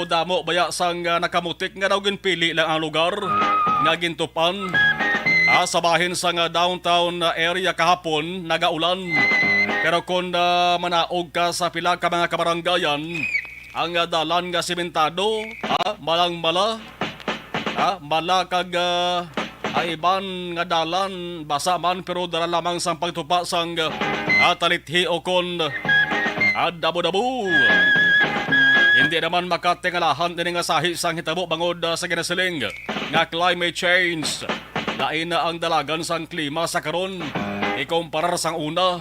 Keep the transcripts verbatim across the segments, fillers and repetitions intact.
damo baya sang, ah, nakamutik nga daw ginpili lang ang lugar nga gintupan. Ah, sa bahin sa nga downtown, ah, area kahapon, nagaulan. Pero kung, ah, manaog ka sa pila ka mga kabarangayan, ang, ah, dalan nga simentado, ah, malang mala, ah, mala kag, ah, ang iban nga dalan basa man pero dala lamang sang pagtupa sang, ah, talithi o kon, ah, dabo-dabo. Hindi naman makatingalahan ini nga sahi sang hitabo bangod, ah, sa ginasiling nga climate change. Lain na ang dalagan sang klima sa karon ikumparar sang una.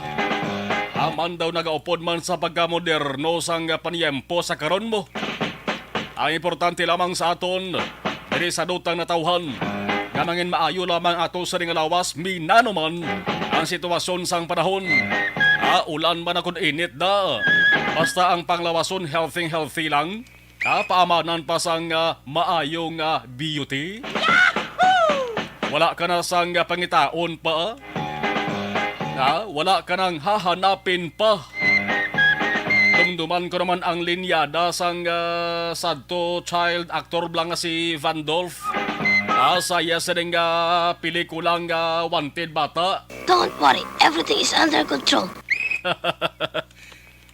Aman daw nagaupod man sa pagkamoderno sang paniyempo sa karon mo. Ang importante lamang sa aton diri sa dutang natawhan nga mangin maayo lamang ato sa ning lawas, minano man ang sitwasyon sang panahon. Ah, ulan man akon init da. Basta ang panglawason healthy, healthy lang. Ah, paamanan pa sang, ah, maayo nga beauty. Wala ka na sang, ah, pangitaon pa. Ah, wala ka nang hahanapin pa. Dumduman ko naman ang linyada sang, ah, sadto child actor bala nga si Van Dolph. Ah, sa iya sining, ah, pelikulang, ah, Wanted Bata. Don't worry, everything is under control.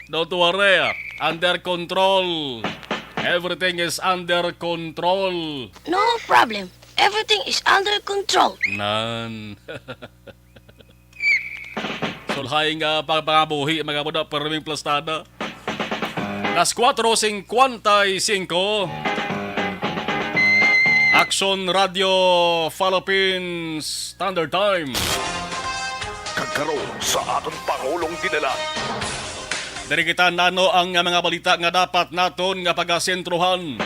Don't worry, under control. Everything is under control. No problem. Everything is under control. Nan. Sulhay nga pagpangabuhi, mga buda, perming plastada. Las cuatro cincuenta y cinco. Action Radio Philippines Standard Time. Kag karon sa aton Pangulong Dinalan. Diri kita nano ang mga balita nga dapat naton nga pagasentrohan.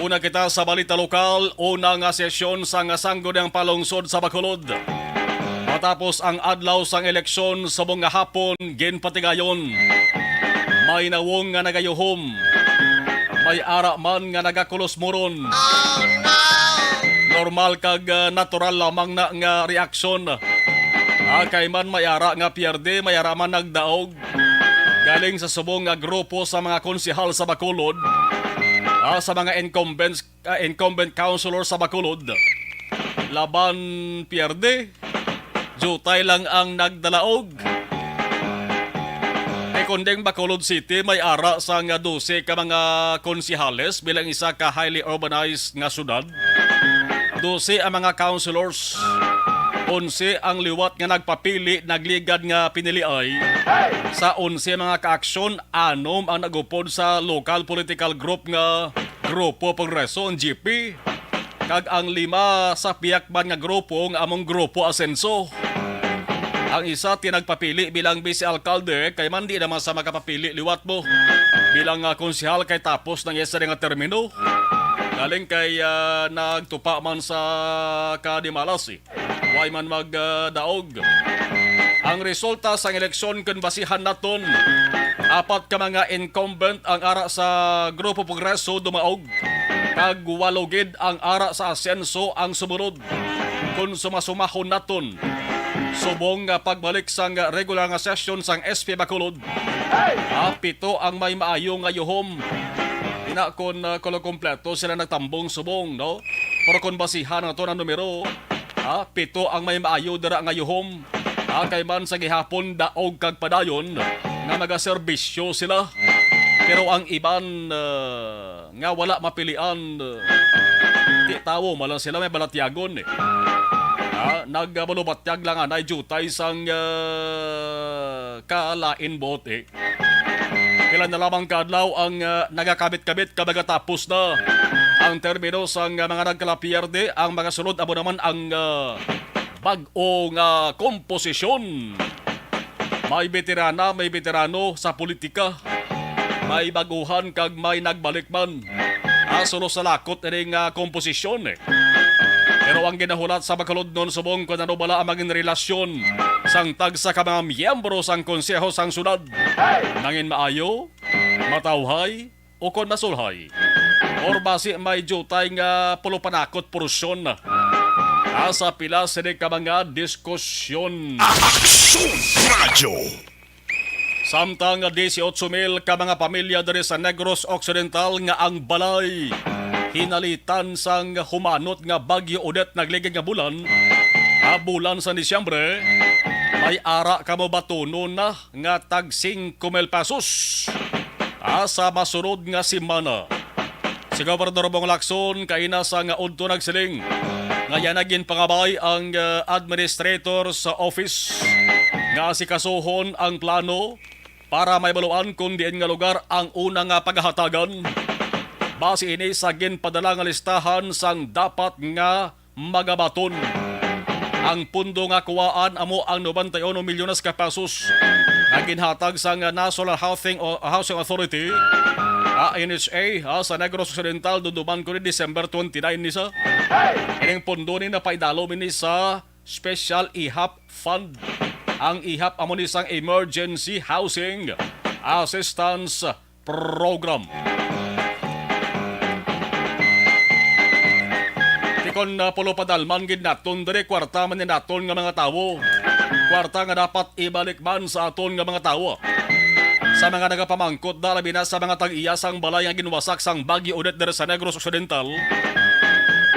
Una kita sa balita lokal, una nga sesyon sang Sangguniang Panlungsod sa Bacolod. Matapos ang adlaw sang eleksyon subong nga hapon, ginpatigayon. May nawong nga nagayuhom. May ara man nga nagakulos muron. Normal kag, ah, natural lamang na nga reaksyon. Ah, kay man may ara nga pierde, may ara man nagdaog. Galing sa subong nga grupo sa mga konsehal sa Bacolod, ah, sa mga incumbents, ah, incumbent councilor sa Bacolod, laban pierde, jutay lang ang nagdalaog. Kay kunding Bacolod City may ara sang dose ka mga konsehales bilang isa ka highly urbanized nga syudad. Dose ang mga councilors. Onse ang liwat nga nagpapili, nagligad nga piniliay. Sa onse mga kaaksyon, anom ang nagupod sa local political group nga Grupo Progreso, ang G P, kag ang lima sa pihak man nga grupo nga among Grupo Asenso. Ang isa tinagpapili bilang vice alkalde kay man di naman sa makapapili liwat mo bilang, ah, konsehal kay tapos nang isa nga termino. Galing kay, ah, nagtupa man sa kadimalasi. Way man magdaog. Ang resulta sang eleksyon kun basihan naton, apat ka mga incumbent ang ara sa Grupo Progreso dumaog, kag walo gid ang ara sa Asenso ang sumunod. Kun sumasumahon naton, subong nga pagbalik sang regular nga sesyon sang S P Bacolod, ah, pito ang may maayo nga yuhom. Ina kun, ah, kulo kompleto sila nagtambong subong, no? Pero kun basihan naton ang numero, ah, pito ang may maayo dira nga yuhom. Ah, kay man sa gihapon daog kag padayon nga magaserbisyo sila. Pero ang iban, ah, nga wala mapilian, ah, ti tawo man lang sila may balatyagon, eh. Ah, nagbalubatyag lang anay jutay sang, ah, kalain buot, eh. Pila na lamang ka adlaw ang, ah, nagakabit-kabit ka magatapos na ang termino sang, ah, mga nagkalapierde. Ang mga sulod amo naman ang, ah, bag-o nga komposisyon. May veterana, may veterano sa politika. May baguhan kag may nagbalik man, ah, suno sa lakot ini nga komposisyon, eh. Pero ang ginahulat sa Bacolodnon subong kun ano bala ang magin relasyon sang tagsa ka mga miyembro sang Konseho sang Syudad. Nangin maayo, matawhay, ukon masulhay, or basi may diutay nga pulupanakot porsyon. Asa pila sini ka mga diskusyon. Aksyon Radyo. Samtang nga disiotso mil ka mga pamilya diri sa Negros Occidental nga ang balay hinalitan sang humanot nga Bagyo Odette nagligad nga bulan, ah, bulan sa Disyembre, may ara kamo batunon na nga tag singko mil pesos, ah, sa masunod nga semana. Si Gobernador Bong Lacson kaina sang udto nagsiling nga yana ginpangabay ang, ah, administrator sa office nga asikasuhon ang plano para mahibaluan kon diin nga lugar ang una nga paghatagan. Base ini sa ginpadala nga listahan sang dapat nga magabaton. Ang pundo nga kuwaan amo ang nobenta y uno milyones ka pesos nga ginhatag sang National Housing o Housing Authority, ah, N H A, ah, sa Negros Occidental, dunduman ko ni December twenty-nine ni sa. Ining pundo ni napaidalom ini sa Special ihap Fund. Ang ihap amo ni sang Emergency Housing Assistance Program. Ti kon, ah, pulo padalman gid naton diri, kwarta man ni naton nga mga tawo. Kwarta nga dapat ibalik man sa aton nga mga tawo. Sa mga nagapamangkot da, labi na sa mga tag-iya sang balay nga ginwasak sang Bagyo Odette diri sa Negros Occidental,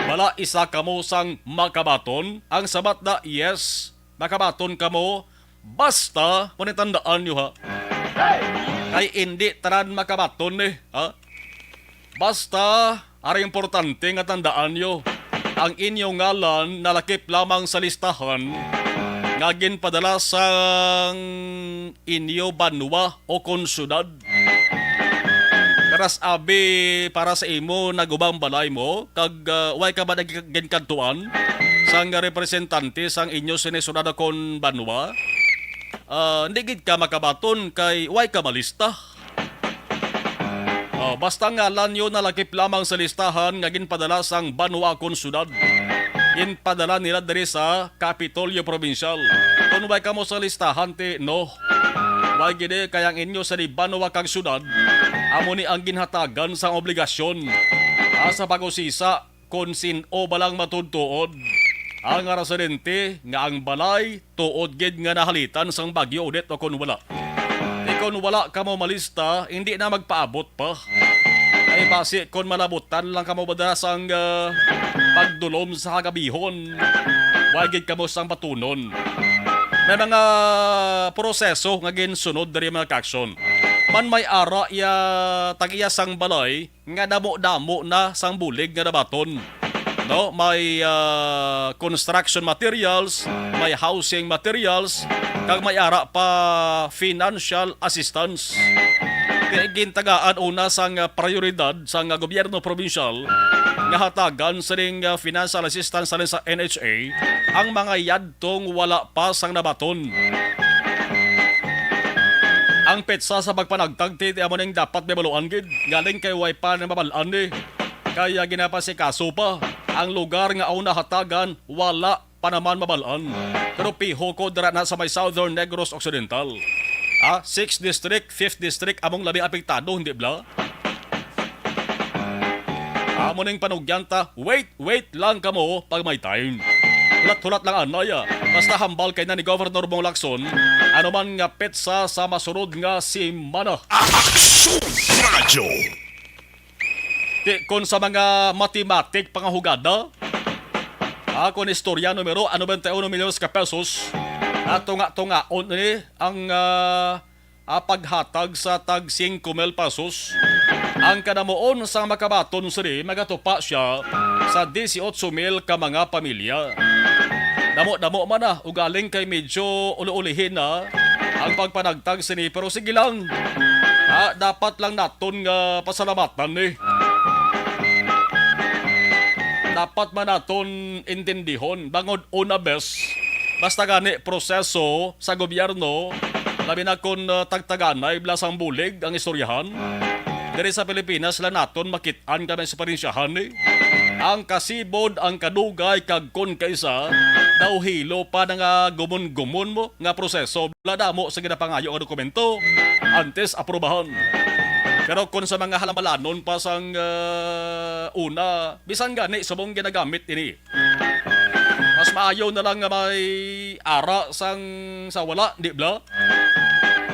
bala isa kamo sang makabaton? Ang sabat da, yes, makabaton kamo. Basta, mo ni tandaan nyo, ha? Kay indi tanan makabaton, eh, ha? Basta, ari importante nga tandaan nyo, ang inyo ngalan nalakip lamang sa listahan nga ginpadala sang inyo banwa o kon syudad. Karas abi para sa imo nagubang balay mo, kag, ah, way ka ba nag-, ginkadtuan sang representante sang inyo sini syudad kon banwa? Ah, hindi gid ka makabaton kay way ka malista. Ah, basta ngalan nyo nalakip lamang sa listahan nga ginpadala sang banwa kon syudad. Ginpadala nila diri sa Kapitolyo Probinsyal. Kon way kamo sa listahan, ti, no. Way gid, eh, kay ang inyo sa di banwa kag syudad, amo ni ang ginhatagan sang obligasyon, ah, sa pag-usisa kon sin-o ba lang matuod-tuod ang residente nga ang balay tuod gid nga nahalitan sang Bagyo Odette o kon wala. Di kon wala kamo malista, hindi na magpaabot pa. Ay basi kon malabutan lang kamo ba dira sang, ah, pagdulom sa kagabihon, wa gid kamo sang batunon. May mga proseso nga ginsunod diri, mga ka-aksyon. Man may ara iya tag-iya sang balay, nga damo-damo na sang bulig nga nabaton. No, may, ah, construction materials, may housing materials, kag may ara pa financial assistance. Kay gintagaan una sang, ah, prioridad sang, ah, gobyerno probinsyal nga hatagan sining, ah, financial assistance halin sa N H A ang mga yadtong wala pa sang nabaton. Ang petsa sa pagpanagtag ti, ti amo ning dapat mabaluan gid, galing kay way pa na mabal-an ni. Kaya ginapasikaso pa ang lugar nga ang nahatagan, wala pa naman mabal-an. Pero piho ko dira na sa may Southern Negros Occidental. Ah, sixth District, fifth District, among labi apektado, hindi bala? Amo ning panugyan ta, wait, wait lang kamo pag may time. Hulat-hulat lang anay, ah. Basta hambal kay na ni Governor Bong Lacson, ano man nga petsa sa masunod nga semana. Aksyon Radyo. Ti, kon sa mga matematik pa nga hugada, ah, kon istorya, numero, ano, twenty-one milyones ka pesos, ah, tunga-tungaon ni ang, ah, ah, paghatag sa tag singko mil pesos. Ang kadamuon sang makabaton sini magatupa sia sa disiotso mil ka mga pamilya. Damo-damo man na, ugaling kay medyo uli-ulihin na ang pagpanagtag sini, pero sige lang. Ah, dapat lang naton nga pasalamatan ni. Dapat man naton intindihon, bangod una bes, basta gani proseso sa gobyerno, labi na kon, ah, tagtaganay bala sang bulig ang istoryahan. Diri sa Pilipinas lang naton makit-an kami sa parensyahan, eh. Ang kasibod, ang kadugay, kag kon kaisa, daw hilo pa na nga gumon-gumon mo nga proseso, bala damo sa ginapangayo nga dokumento antes aprobahan. Pero kon sa mga halamalanon pa sang, ah, una, bisan gani subong ginagamit ini, mas maayo na lang nga may ara sang sa wala, di bala?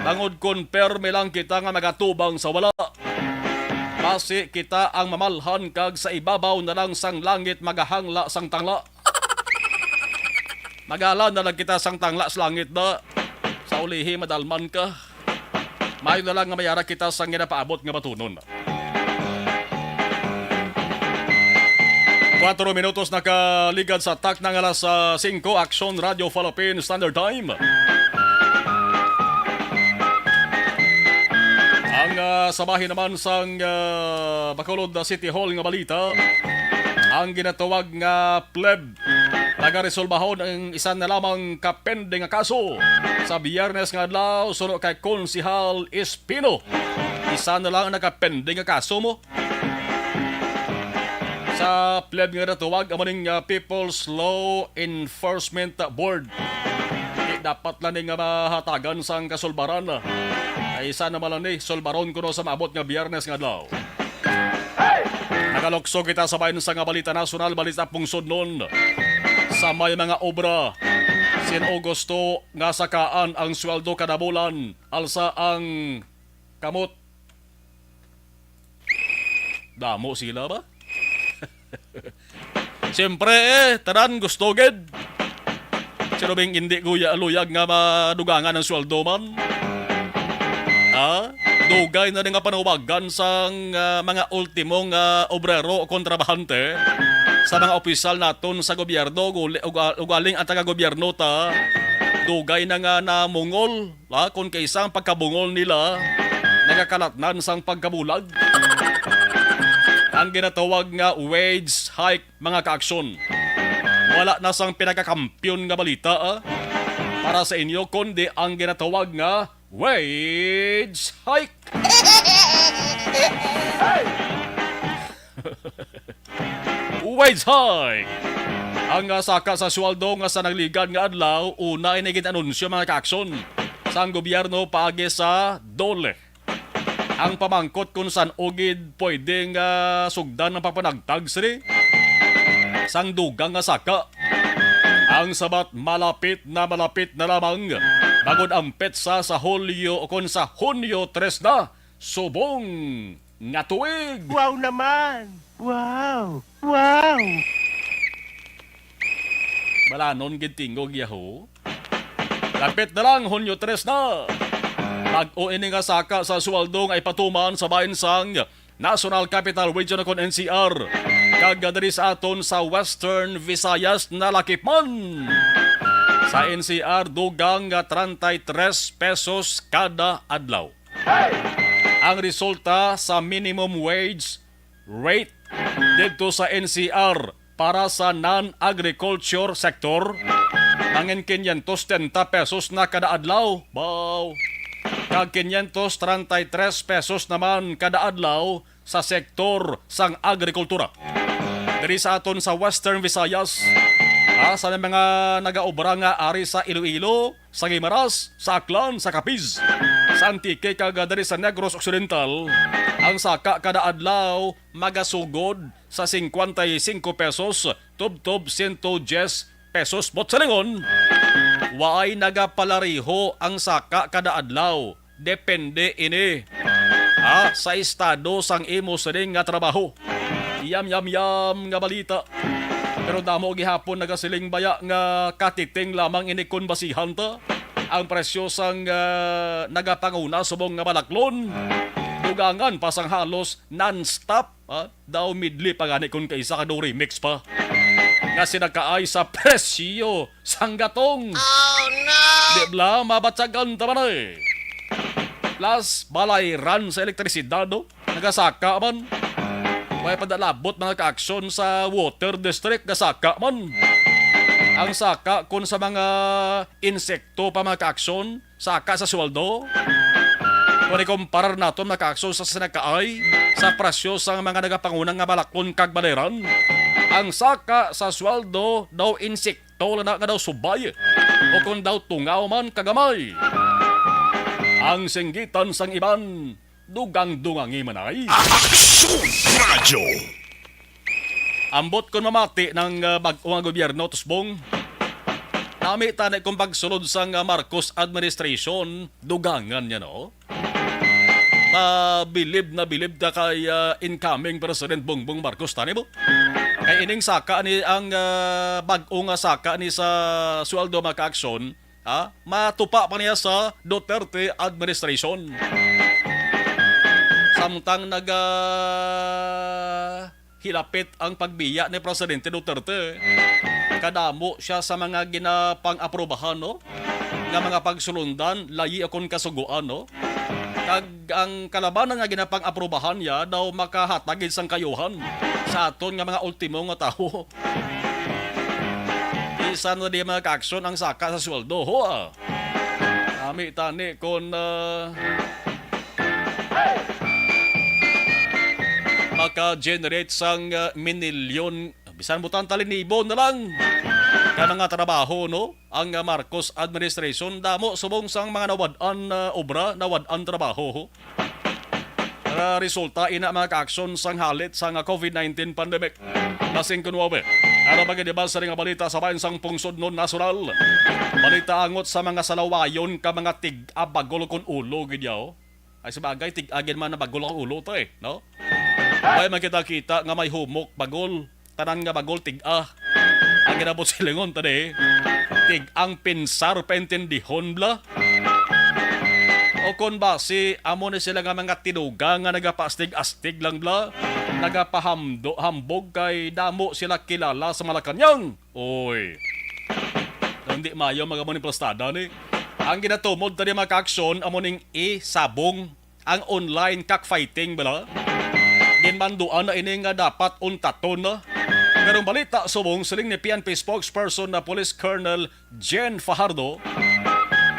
Bangod kon permi lang kita nga magatubang sa wala, basi kita ang mamalhan kag sa ibabaw na lang sang langit magahangla sang tangla. Magala na lang kita sang tangla sa langit na. Sa ulihi, madalman ka. Maayo na lang nga mayara kita sang ginapaabot nga batunon. Kuwatro minutos nakaligad sa takna nga alas, ah, singko, Aksyon Radio Philippine Standard Time. Ang, ah, sa bahin naman sang, ah, Bacolod City Hall nga balita, ang ginatawag nga pleb nagaresolbahon ang isa na lamang ka pending nga kaso sa Biyernes nga adlaw suno kay Konsehal Espino. Isa na lang ang nakapending nga kaso mo. Sa pleb nga natawag, amo ning, ah, People's Law Enforcement Board. Di dapat lang ni nga mahatagan sang kasulbaran. Ay, isa naman lang ni, sulbaron kuno sa maabot nga Biyernes nga adlaw. Nagalukso kita sa bahin sa nga balita nasyonal, balita pungsod nun. Sa may mga obra, sin Augusto nga sakaan ang sweldo kada bulan, alsa ang kamot. Damo sila ba? Siyempre, eh, tanan gusto gid. Sino bing hindi guya luyag nga madugangan ang sweldo man? Ha? Dugay na rin nga panawagan sang, ah, mga ultimo nga obrero o kontrabahante sa mga opisyal naton sa gobyerno, uguli-, uga-, ugaling ang taga-gobyerno ta. Dugay na nga namungol, ha, kon kaisa ang pagkabungol nila, nagakalatnan sang pagkabulag. Ang ginatawag nga wage hike, mga kaaksyon. Wala na sang pinakakampiyon nga balita, ah, para sa inyo, kundi ang ginatawag nga wage hike. Wage hike! Ang, ah, saka sa sweldo nga sa nagligad nga adlaw, una ini gin-anunsyo, mga kaaksyon, sang gobyerno paagi sa DOLE. Ang pamangkot kung san-o gid pwedeng, ah, sugdan ang pagpanagtag sini sang dugang nga saka. Ang sabat, malapit na, malapit na lamang, bangod ang petsa sa Hulyo o kon sa Hunyo tres na, subong nga tuig. Wow naman! Wow! Wow! Balanon gid tingog, yahoo. Lapit na lang, Hunyo tres na. Bag-o ini nga saka sa sweldo nga ipatuman sa bahin sang National Capital Region o kon N C R, kag diri sa aton sa Western Visayas nalakip man. Sa N C R, dugang nga treinta y tres pesos kada adlaw. Ang resulta sa minimum wage rate didto sa N C R para sa non-agriculture sector, mangin quinientos setenta pesos na kada adlaw. Baw. Kag quinientos treinta y tres pesos naman kada adlaw sa sektor sang agrikultura. Diri sa aton sa Western Visayas, ah, sa mga nagaobra nga ari sa Iloilo, sa Guimaras, sa Aklan, sa Capiz, sa Antique, kag diri sa Negros Occidental, ang saka kada adlaw magasugod sa cincuenta y cinco pesos tubtob ciento diez pesos. Buot silingon, waay nagapalariho ang saka kada adlaw. Depende ini, ha, sa estado sang imo sining nga trabaho. Yam, yam, yam nga balita. Pero damo gihapon nagasiling baya nga katiting lamang ini kon basihan ta ang presyo sang, ah, nagapanguna subong nga balaklon. Dugangan pa sang halos non-stop, ha? Daw medley pa gani kon kaisa ka daw remix pa. Nga sinakaay sa presyo sang gatong. Oh, no! Di bala, mabatyagan ta man eh. Plus, balayran sa elektrisidad, no? Nagasaka man. May padalabot mga kaaksyon sa water district, gasaka man. Ang saka kun sa mga insekto pa mga kaaksyon, saka sa sweldo. Kung ikumparar naton, mga kaaksyon, sa sinakaay, sa presyo sa mga nagapangunang nga balaklon kag balayran, ang saka sa sweldo daw insekto lang na nga daw subay, o kung daw tungaw man kagamay. Ang singgitan sang iban, dugang-dungangi man ay. Aksyon Radyo. Ambot kon mamati ng, ah, bag-o nga gobyerno, Tusbong. Ami tani kung pagsulod sang, ah, Marcos administration, dugangan niya, no? Mabilib na bilib ta kay, ah, incoming President Bongbong Marcos, tani mo? Kay ining saka ni ang, ah, bag-o nga saka ni sa sweldo, mga kaaksyon, ha? Matupa pa niya sa Duterte administration. Samtang naga hilapit ang pagbiya ni Presidente Duterte. Kadamo siya sa mga ginapang-aprobahan, no? Nga mga pagsulundan, layi akon kasugoan, no? Kag ang kalabanan nga ginapang-aprobahan niya daw makahatag gid sang kayuhan sa aton nga mga ultimo nga tawo. Bisan na di mga kaaksyon ang saka sa sweldo, ho, ah. Ami tani kon, ah, maka-generate sang, ah, minilyon, bisan butang talinibo na lang ka mga trabaho, no? Ang, ah, Marcos administration, damo subong sang mga nawad-an, ah, obra, nawad-an trabaho, ho. Para resulta ina mga kaaksyon sang halit sang, ah, COVID nineteen pandemic. Lasing kuno, ano pa gid ba sa nga balita sa bayan sang pungsod no nasyonal? Balita angot sa mga salawayon ka mga tig-a bagol kon ulo gid yaw. Ay, sa bagay, tig-a gid man na bagol ang ulo to eh, no? May makita-kita nga may humok bagol, tanan nga bagol tig-a. Ang ginabot silingon ta di, tig-ang pinsar paintindihon bla. O kon basi, amo ni sila nga mga tinuga nga nagapaastig-astig lang bla, nagapahamdo-hambog kay damo sila kilala sa Malacañang. Oy. Hindi mayo mga mo ni plastada ni. Ang ginatumod tani mga kaaksyon amo ning isabong ang online cockfighting bala. Ginmanduan na ini nga dapat untaton na. Pero ang balita subong siling ni P N P spokesperson na Police Colonel Jen Fajardo,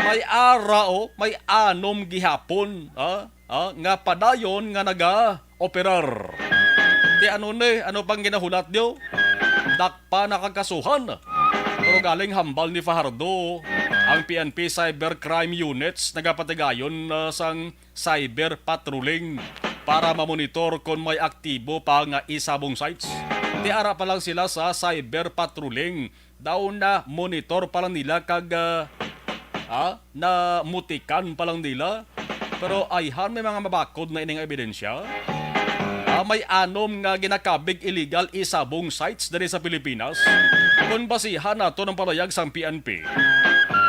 may ara o may anom gihapon, ha? Ah, nga padayon nga naga-operar. Ti ano ni? Ano pang ginahulat niyo? Dakpa na kag kasuhan. Pero galing hambal ni Fajardo, ang P N P cybercrime units nagapatigayon, ah, sang cyber patrolling para mamonitor kon may aktibo pa nga isabong sites. Ti ara pa lang sila sa cyber patrolling. Daw na monitor pa lang nila kag, ah, ah, na mutikan pa lang nila. Pero ayhan may mga mabakod na ining ebidensya. Ah, may anom nga ginakabig illegal isabong sites diri sa Pilipinas. Kung basihan nato ng palayag sang P N P,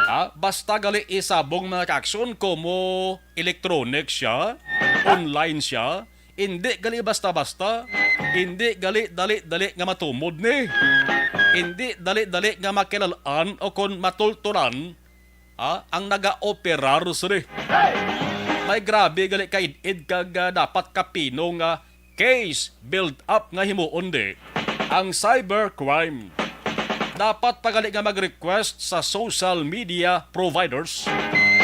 ah, basta gali isabong mga kaaksyon, komo electronic siya, online siya, hindi gali basta-basta, hindi gali dali-dali nga matumod ni. Hindi dali-dali nga makilalaan o kon matultulan, ah, ang naga-operar sini. May grabe gali ka id-id kag, ah, dapat kapino nga case build-up nga himuon di ang cybercrime. Dapat pa gali nga mag-request sa social media providers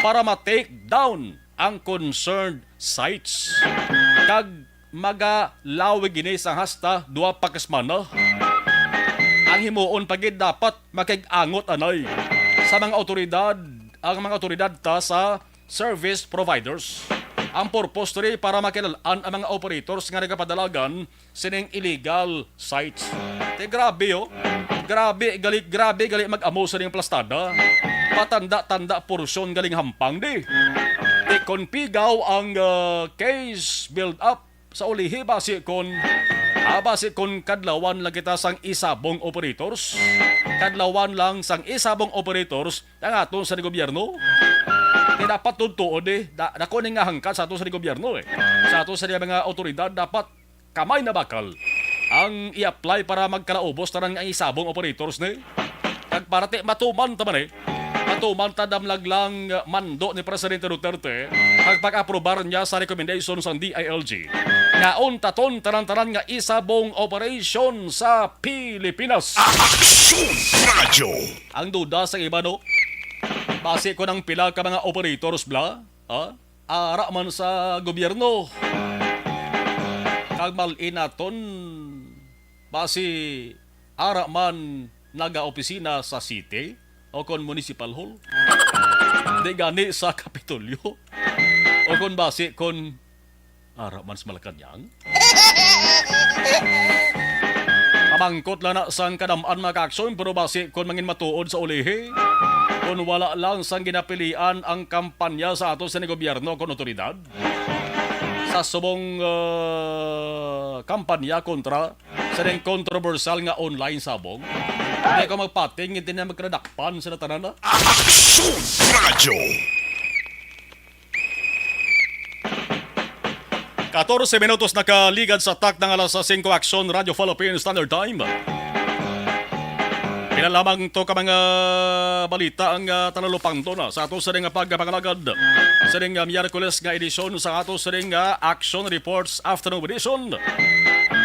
para ma-take down ang concerned sites. Kag magalawig ini sang hasta dua pa ka semana. Ang himuon pa gid dapat makig-angot anay sa mga awtoridad, ang mga awtoridad ta sa service providers. Ang purpose diri para makilal-an ang mga operators nga nagapadalagan sining illegal sites. Te, grabe, oh. Grabe gali, grabe gali mag-amo sining plastada. Patanda-tanda porsyon galing hampang di. Te, kon pigaw ang, ah, case build up sa ulihi, basi kon, ah, basi kon kadlawan lang kita sang isabong operators. Kadlawan lang sang isabong operators ang aton sa gobyerno. Di dapat tuod-tuod eh. Da, dako ni nga hangkat sa aton sa gobyerno eh. Sa aton sa mga awtoridad, dapat kamay na bakal ang i-apply para magkalaubos tanan nga isabong operators ni. Kag para ti matuman ta man eh. Matuman ta damlag lang mando ni Presidente Duterte kag pag-aprobar niya sa recommendation sang D I L G nga untaton tanan-tanan nga isabong operation sa Pilipinas. Aksyon Radyo. Ang duda sa iba, no? Basi ko ng pila ka mga operators bla, ha? Ara man sa gobyerno. Kag mal-in naton, basi ara man nagaopisina sa city o kon municipal hall. Di gani sa Kapitolyo. O kon basi kon ara man sa Malacañang. Pamangkot lang na sang kadam-an mga kaaksyon, pero basi kon mangin matuod sa ulihi, Kon wala lang sang ginapilian ang kampanya sa ato sa gobyerno kon otoridad sa subong, ah, kampanya kontra sa ning kontrobersyal nga online sabong, hindi ko magpating, hindi na magkadakpan sila tanan, ah. Aksyon Radyo. Katorse minutos nakaligad sa takna nga alas singko, Aksyon Radyo Philippine Standard Time. Pila lamang to ka mga balita ang, ah, talalupangton, ah, sa ato sa nga pagpangalagad sa nga Miyerkules nga edisyon sa ato sa nga Action Reports Afternoon Edition.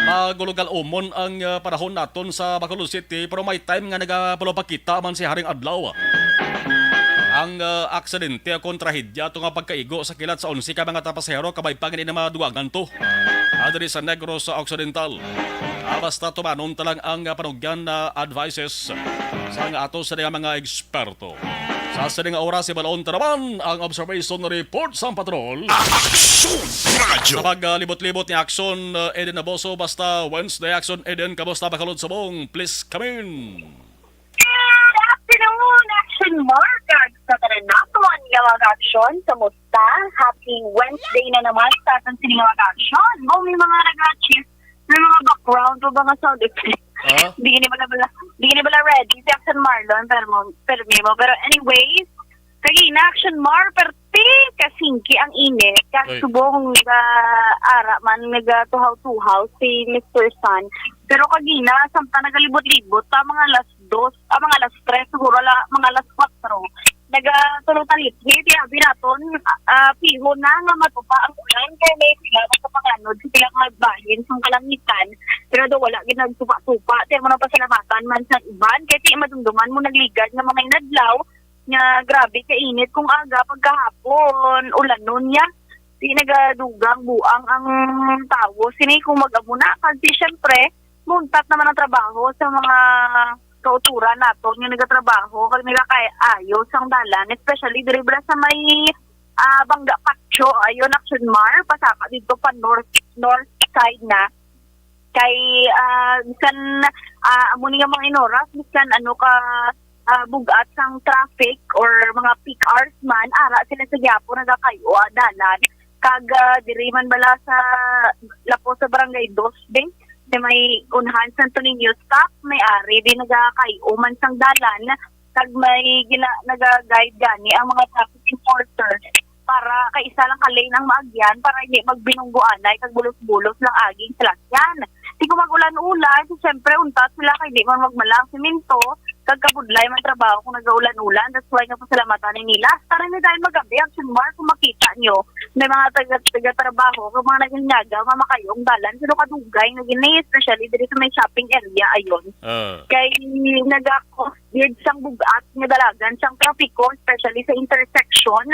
Magulugal umon ang, ah, panahon naton sa Bacolod City, pero may time nga nagapalupakita man si Haring Adlaw. Ang, ah, aksidente o kon trahedya to nga pagkaigo sa kilat sa onse ka mga tapasahero, kabay pa gani na madugangan to. Ah, diri sa Negros Occidental. Ah, basta tumanon ta lang ang, ah, panugyan na advices sa nga ato sa mga eksperto. Sa sini nga oras, ibalon ta naman ang observation report sa patrol. Aksyon Radyo. Sa paglibot-libot ni Aksyon, uh, Eden Naboso, basta Wednesday, Aksyon Eden, kamusta, Bacolod Subong? Please come in. Good afternoon, Action Mark, kag sa tanan naton nga mga aksyon, kamusta? Happy Wednesday na naman sa aton sini nga mga aksyon. O, may mga nag-achieve, may mga background o mga sound effect. Ah? Di gini bala, bala, di gini bala ready si Action Marlon, pero mo, pero mo. Pero anyways, kagina, Action Mar, perti kasingki ang init. Oy. Kasubong nga ara man, nagatuhaw-tuhaw si Mister Sun. Pero kagina, samtang nagalibot-libot pa, mga alas dos, ah, mga alas tres, siguro, ala, mga alas kwatro, nagatulo talit. Ngayon, tiyabi naton, ah, piho na nga matupa ang ulan, kaya may sila makapanganod sa ilang mga bahin sa kalangitan. Pero daw wala gid nagtupa-tupa. Kaya mo na pasalamatan man sa iban, kaya di madumduman mo nagligad nga mga inadlaw, nga grabe ka init kung aga pagkahapon, ulanon niya. Di nagadugang buang ang tawo. Sini kung mag-amo na, kasi syempre, muntat naman ang trabaho sa mga kauturan naton nga nagatrabaho, kag nagakaayo sang dalan, especially diri bala sa may, ah, Bangga Patio, ayon, Action Mar, pasaka dito pa north, north side na. Kay, ah, bisan, ah, amo ni nga mga inoras, bisan ano ka, ah, bug-at sang traffic or mga peak hours man, ara sila sa gihapon nagakay-o, ah, dalan. Kag, ah, diri man bala sa lapos sa Barangay Dos, be, sa may unhan Santo Niño stop, may ari din nagakay-o man sang dalan. Kag may gina-, naga-guide gani ang mga traffic enforcer para kay isa lang ka lane ang maagyan para hindi magbinunggo anay kag bulos-bulos lang aging salakyan. Di ko mag-ulan-ulan, so, siyempre, untat sila kay di man magmala ang semento, kag kabudlay man trabaho kung nag-ulan-ulan. That's why nga pasalamatan ni nila. Tara na dahil magabi ang Action Mar, kung makita nyo, may mga taga, taga-trabaho, kag mga naghinyaga, nga makayong dalan, pero kadugay na gini, especially diri sa may shopping area, ayon. Ah. Kay nagakos gid sang bug-at nga dalagan sang trapiko, especially sa intersection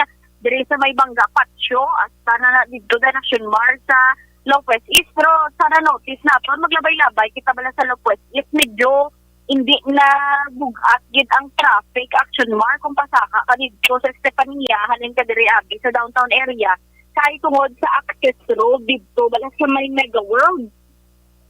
diri sa may Bangga Patio, hasta na, na dito na Action Mar sa Lopez East. Pero sana notice naton, maglabay-labay kita bala sa Lopez East, medyo hindi na bug-at gid ang traffic, Action Mar, kung pasaka ka dito sa Estefania, halin ka diri abi sa downtown area, kay tungod sa access road dito bala sa may Mega World.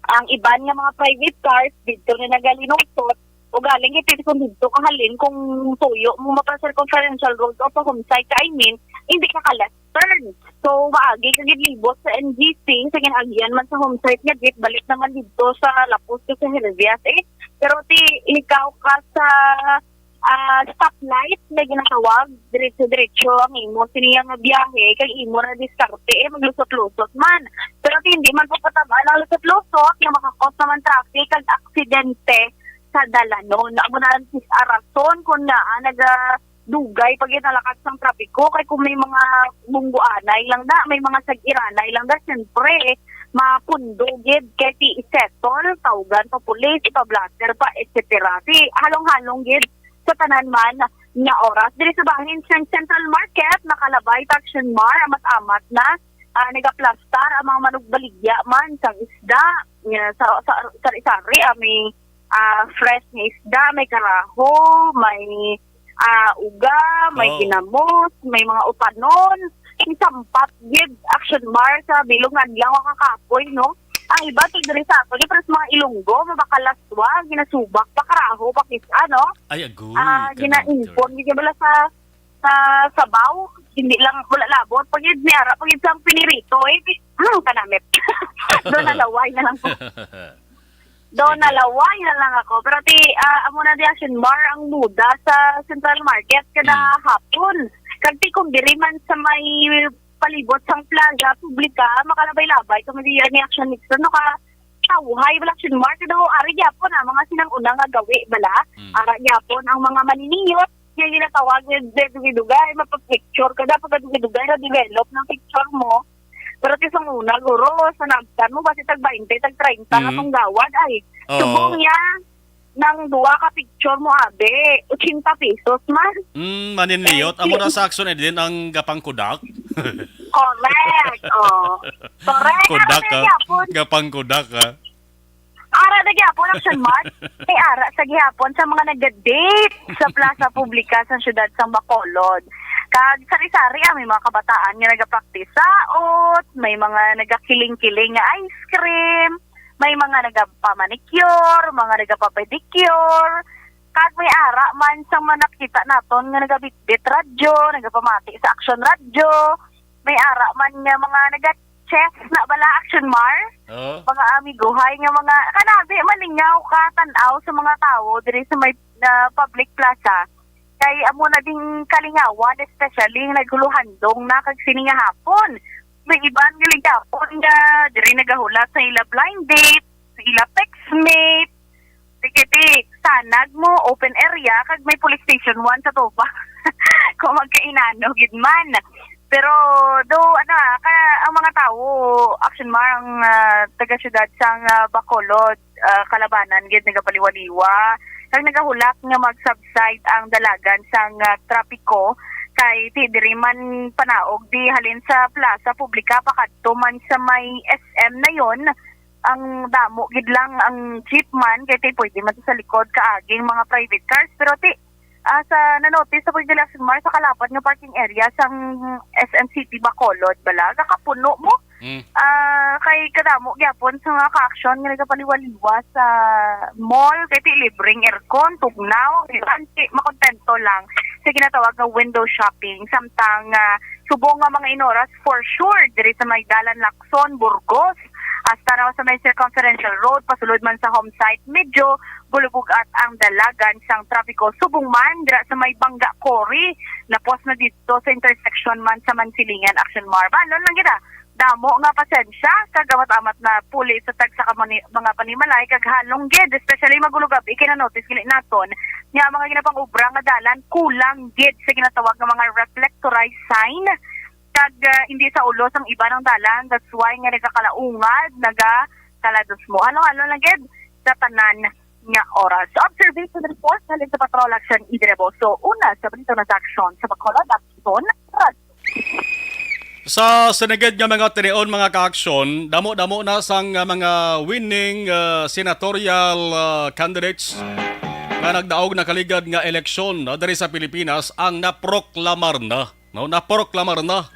Ang iban nga mga private cars dito na nagalinungtot, o galing ito kung dito kahalin, kung tuyo mo mapa Circumferential Road o pa Homesite ka, I mean, hindi ka ka-left turn. So, maagi ka gid libot sa N G C, sa ginaagyan man sa Homesite nga jeep, balik naman dito sa lapos ka sa Hervias, eh. Pero ti, ikaw ka sa, ah, stoplight na ginatawag, diretso-diretso ang imo siniya nga biyahe, kay imo na diskarte, eh, maglusot-lusot man. Pero ti, hindi man po patamaan ang lusot-lusot, nga makakos naman traffic, kag aksidente sa dalanon. Amo na ang sis-, a rason kung naa nagadugay pag inalakat sang trapiko, kay kung may mga bungguanay lang na, may mga sag-iranay lang na, siyempre, mapundo gid kay ti i-settle, tawgan pa pulis, ipa-blotter pa, et cetera. Ti halong-halong gid sa tanan man nga oras. Diri sa bahin sang Central Market, nakalabay ta Action Mar, amat-amat na, ah, nagaplastar ang mga manugbaligya man sang isda, nga sa, sa, sari-sari, ah, may, ah, fresh nga isda, may karaho, may, ah, uga, may Oh. ginamos, may mga utanon. Isampat gid, Action Mar, sa bilog nga adlaw nga kakapoy, no? Ang iba, to diri sa ato, di, pero sa mga Ilonggo, mabakalaswa, ginasubak, pakaraho, pakis-, ano, Ay, agoy, ah, kanang gina-impon, di bala sa, sa sabaw, hindi lang, wala labot, pag yun, may ara, pag yun sa pinirito, eh, di, hmm, kanamit. Doon, nalaway na lang ko. Doon, Sige. nalaway na lang ako. Pero ti, ah, amo na di, Action Mar, ang muda sa Central Market kada Hmm. hapon. Kag ti, kung diri man sa may palibot sang Plaza Publica, makalabay-labay kami diya ni Action Nixon. No, ka, tawhay, wala, Action Mar. Pero ari gyapon, ah, mga sinang-una nga gawi, bala. Hmm. Ara gyapon ang mga maniniyot, nga ginatawag nga dugay-dugay, mapapicture ka na, pagka dugay-dugay na develop ng picture mo. Pero ti sang una, guro, sa nagtan mo, basi tag twenty, tag treinta na Oo. tong gawad, ay. Oo. Subong niya, nang duwa ka picture mo, abi, ochenta pesos man. Mm, maninliyot. Amo na Thank you. sa Action, eh, din ang gapangkudak. Correct. Oh. Correct. Kudak, Ara sa ah. gyapon. Gapangkudak, ah. Ara na gyapon, Action Mar. May ara sa gihapon sa mga nag-date sa Plaza Publica sa siyudad sang Bacolod. Kag sari-sari, ah, may mga kabataan nga nagapraktis saot, may mga nagakiling-kiling nga ice cream, may mga nagapamanicure, mga nagapapedicure, kag may ara man sang mga nakita naton nga nagabitbit radyo, nagapamati sa Action Radyo, may ara man nga mga naga-chess na bala, Action Mar, Oo. mga amigohay nga mga kanabi, malingaw ka tan-aw sa mga tawo diri sa may, ah, public plaza. Kay amo na ding kalingawan, especially yung naghuluhandong na kag sini nga hapon. May iban nga ligapon nga diri nagahulat sa ila blind date, sa ila textmate. Sige, ti, sanag mo, open area, kag may police station one sa tuba. Kung magkainano gid man. Pero, do, ano, ah, ka, ang mga tawo, Action Mar, ang, ah, taga-syudad sang, ah, Bacolod, ah, Kalabanan gid nagapaliwaliwa. Kag nagahulak nga mag-subside ang dalagan sang, ah, trapiko kay ti diri man panaog di halin sa plaza publika pakadto man sa may S M na yon. Ang damo gid lang ang jeep man kay ti pwede man sa likod kaaging mga private cars, pero ti, ah, sa nanotice sa pagdala sa Mar sa kalapad nga parking area sang S M City Bacolod bala, gakapuno mo. Mm. Ah, kay kadamo gyapon sa mga ka-action nga nagapaliwaliwa sa mall, kay ti libreng aircon, tugnaw, di ba? Ti makontento lang sa ginatawag nga window shopping. Samtang, ah, subong nga mga inoras, for sure, diri sa may Dalan Lacson, Burgos, hasta na sa may Circumferential Road, pasulod man sa home site, medyo gulubog-at ang dalagan sang trapiko. Subong man, dira sa may Bangga Quarry, lapos na dito sa intersection man sa Mansilingan, Action Mar. Balon lang kita. Damo nga pasensya, kag amat-amat na puli sa tagsa ka mani-, mga panimalay, kag halong gid, especially magulugab, ikinanotis gini naton, nga mga ginapang-obra nga dalan, kulang gid sa ginatawag nga mga reflectorized sign, kag, ah, hindi sa ulo sang iba ng dalan, that's why nga nagakalaungad, nagakalados mo. Halo-halo lang gid sa tanan nga oras. Observation report halin sa Patrol Action Idreboso. Una sa balita na sa aksyon sa Bacolod, Action Radyo. Sa sinigid nga mga tinion, mga ka-aksyon, damo-damo na sang, ah, mga winning, ah, senatorial, ah, candidates nga nagdaog nakaligad nga eleksyon, no, diri sa Pilipinas ang naproklamar na, no, naproklamar na.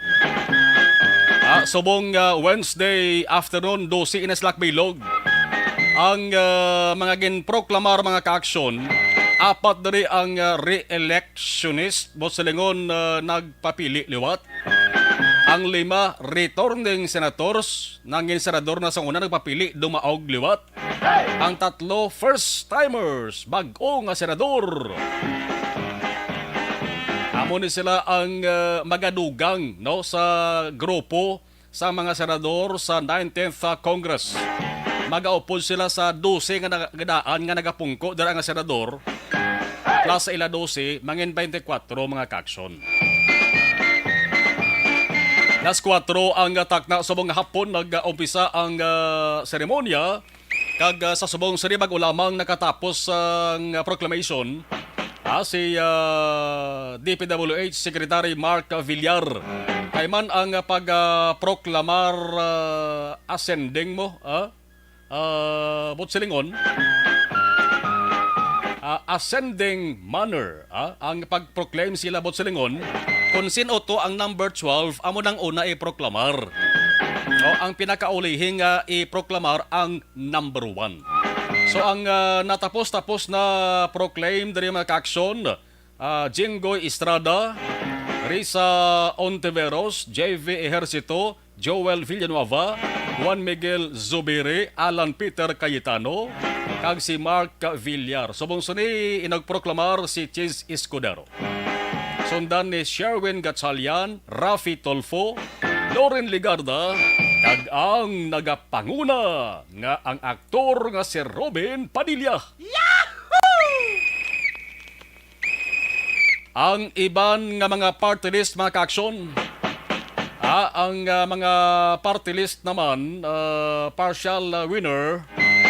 Ah, subong, ah, Wednesday afternoon, dose na sila bilog. Ang, ah, mga ginproklamar, mga ka-aksyon, apat diri ang, ah, re-electionist, buot silingon, ah, nagpapili liwat. Ang lima, returning senators, nangin senador na sa una, nagpapili, dumaog liwat. Ang tatlo, first-timers, bag-o nga senador. Amo ni sila ang, ah, magadugang, no, sa grupo sa mga senador sa nineteenth Congress. Magaupod sila sa dose nga naga-, nga daan nga nagapungko dira nga senador, plus sa ila dose, mangin twenty-four, mga ka-aksyon. Alas kuwatro ang takna subong hapon nag-umpisa ang, ah, seremonya. Kag, ah, sa subong sini, bag-o lamang nakatapos ang, ah, proclamation, ah, si, ah, D P W H Secretary Mark Villar. Kay man ang, ah, pag, ah, proklamar, ah, ascending mo, ah, ah, buot silingon, ah, ascending manner, ah, ang pag-proclaim sila buot silingon, kung sin-o to ang number twelve, amo nang una i-proklamar. No, Ang pinakaulihing, ah, iproklamar ang number one. So, ang, ah, natapos-tapos na proclaim diri, mga kaaksyon, ah, Jinggoy Estrada, Risa Ontiveros, J V Ejercito, Joel Villanueva, Juan Miguel Zubiri, Alan Peter Cayetano, kag si Mark Villar. Subong sini, inagproklamar si Chiz Escudero. Sundan ni Sherwin Gatchalian, Raffy Tulfo, Loren Legarda, kag ang nagapanguna nga ang aktor nga si Robin Padilla. Ang iban nga mga party list, mga kaaksyon, ah, ang, ah, mga party list naman, ah, partial, ah, winner,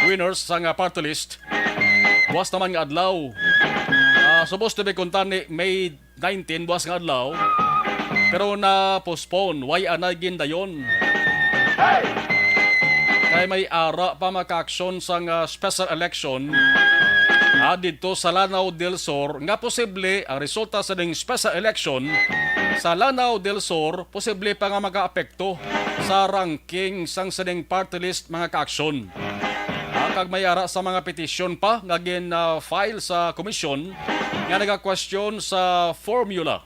winners sa nga party list, buwas naman nga adlaw. Ah, supposed to be kuntani May nineteen, buwas nga adlaw, pero na-postpone. Way anay gindayon. Kay may ara pa, mga kaaksyon, sang, ah, special election, ah, didto sa Lanao del Sur, nga posible ang resulta sa ding special election sa Lanao del Sur, posible pa nga makaapekto sa ranking sang sining party list, mga kaaksyon. Ah, kag may ara sa mga petisyon pa nga gin, ah, file sa komisyon nga nagakwestiyon sa formula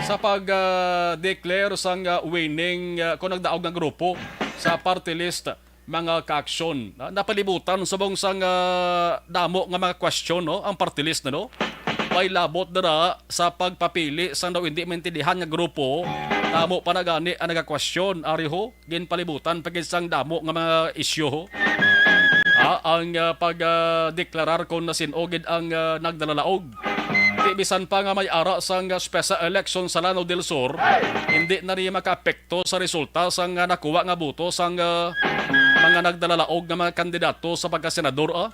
sa pag, ah, declare sang, ah, winning, ah, kung nagdaog nga grupo sa party list, mga kaaksyon. Na-, napalibutan subong sang, ah, damo nga mga question, no, ang party list na, no? May labot dira sa pagpapili sang daw hindi maintindihan nga grupo. Damo pa na gani ang nagakwestiyon, ari ho, ginpalibutan pa gid sang damo nga mga isyu, ho. Ah, ang, ah, pag, ah, deklarar kon nasin-o gid ang, ah, nagdalalaog. Di bisan pa nga may ara sang, ah, special election sa Lanao del Sur, hindi na niya makaapekto sa resulta sang, ah, nakuha nga boto sang, ah, mga nagdalalaog nga mga kandidato sa pagkasenador, ah.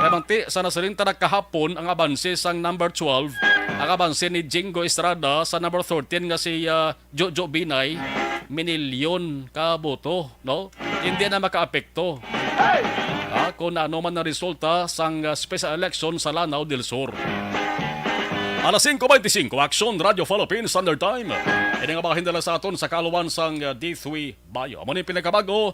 Kay bangti sa nasiling ta na kahapon ang abanse sang number twelve, ang abanse ni Jinggoy Estrada sa number thirteen nga si, ah, Jojo Binay, minilyon ka boto, no? Hindi na makaapekto, ah, kung ano man ang resulta sang, ah, special election sa Lanao del Sur. Alas singko beintisinko, Aksyon Radyo Philippine Standard Time. Ini nga bahin dala sa aton sa kaluwan sang, ah, D three Bayo. Amo ni pinakabago.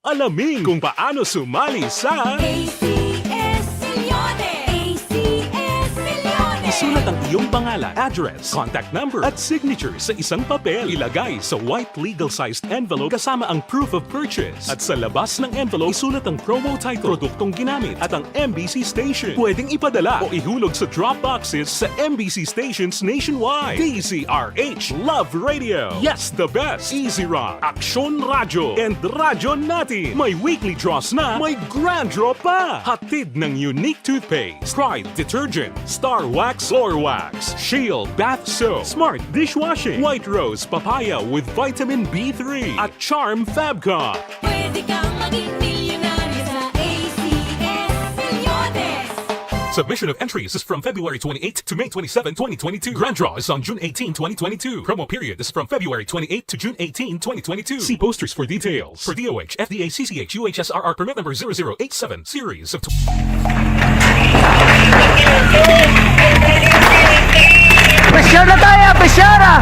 Alamin kung paano sumali sa A C S Milyones! A C S Milyones! Isulat ang iyong pangalan, address, contact number, at signature sa isang papel. Ilagay sa white legal-sized envelope kasama ang proof of purchase. At sa labas ng envelope, isulat ang promo title, produktong ginamit, at ang M B C station. Pwedeng ipadala o ihulog sa drop boxes sa M B C stations nationwide. D Z R H Love Radio. Yes, the best. Easy Rock, Aksyon Radyo, and Radyo Natin. May weekly draws na, may grand draw pa. Hatid ng Unique Toothpaste, Pride Detergent, Star Wax Floor Wax, Shield Bath Soap, Smart Dishwashing, White Rose Papaya with Vitamin B three, at Charm Fabcon. Pwede kang maging milyonaryo sa A C S Milyones. Submission of entries is from February twenty-eighth to May twenty-seven, twenty twenty-two. Grand draw is on June eighteen, twenty twenty-two. Promo period is from February twenty-eighth to June eighteen, twenty twenty-two. See posters for details. For D O H, F D A, C C H, U H S R R permit number zero zero eight seven, series of tw- Pressure na tayo! Pressure, ah!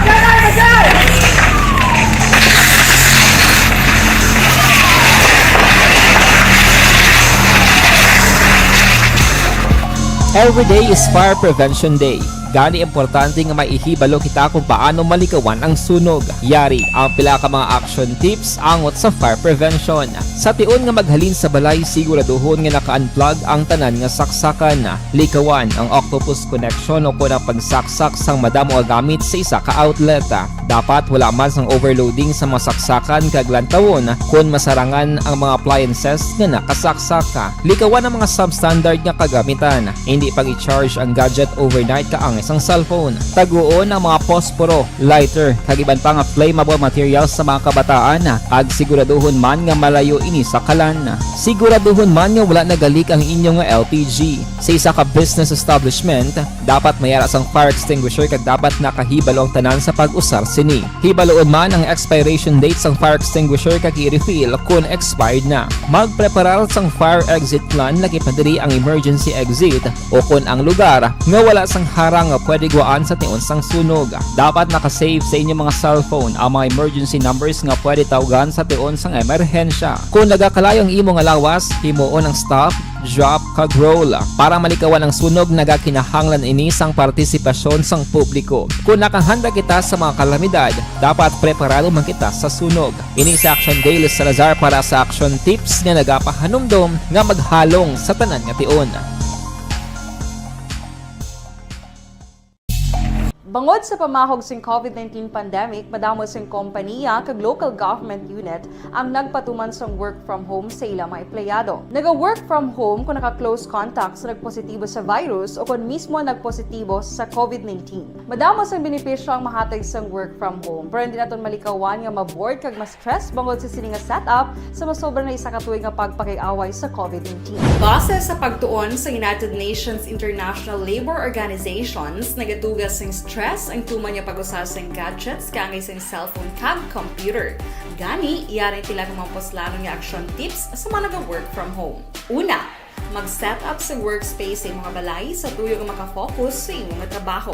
Every day is Fire Prevention Day. Gani, importante nga may ihibalo kita kung paano malikawan ang sunog. Yari ang pila ka mga action tips angot sa fire prevention. Sa tion nga maghalin sa balay, siguraduhon nga naka-unplug ang tanan nga saksakan. Likawan ang octopus connection o kon ang pagsaksak sang madamo nga gamit sa isa ka outlet. Dapat wala man sang overloading sa mga saksakan kag lantawon kon masarangan ang mga appliances nga nakasaksak. Likawan ang mga substandard nga kagamitan. Hindi pag-i-charge ang gadget overnight kay ang sang cellphone. Taguon ang mga posporo, lighter, kag iban pa nga flammable materials sa mga kabataan, kag siguraduhon man nga malayo ini sa kalan. Siguraduhon man nga wala nagalik ang inyo nga L P G. Sa isa ka business establishment, dapat may ara sang fire extinguisher kag dapat nakahibalo ang tanan sa pag-usar sini. Hibaluon man ang expiration date sang fire extinguisher kag i-refill kon expired na. Magpreparar sang fire exit plan, lakip na diri ang emergency exit o kon ang lugar nga wala sang harang nga pwede guwaan sa tion sang sunog. Dapat naka-save sa inyo mga cellphone ang mga emergency numbers nga pwede tawgan sa tion sang emerhensya. Kon nagakalayo ang imo nga lawas, himuon ang stop, drop, kag roll. Para malikawan ang sunog, nagakinahanglan ini sang partisipasyon sang publiko. Kon nakahanda kita sa mga kalamidad, dapat preparado man kita sa sunog. Ini si Action Daily Salazar para sa Action Tips nga nagapahanumdom nga maghalong sa tanan nga tion. Bangod sa pamahog sing COVID nineteen pandemic, madamo sing kompaniya kag local government unit ang nagpatuman sang work from home sa ila mga empleyado. Naga-work from home kung naka-close contact sa nagpositibo sa virus o kon mismo nagpositibo sa COVID nineteen. Madamo sang benepisyo ang mahatag sang work from home, pero hindi naton malikawan nga ma-bored kag ma-stress bangod sa sini nga setup sa masobra na isa ka tuig nga pagpakig-away sa COVID nineteen. Base sa pagtuon sa United Nations International Labour Organizations, nagatuga sing stress ang tuman nga pag-usa sing gadgets kaangay sing cellphone kag computer. Gani, yari ang pila ka mga puslanon nga action tips sa mga naga-work from home. Una, mag-set up sa workspace sa imo nga balay sa tuyo nga maka-focus sa imo nga trabaho.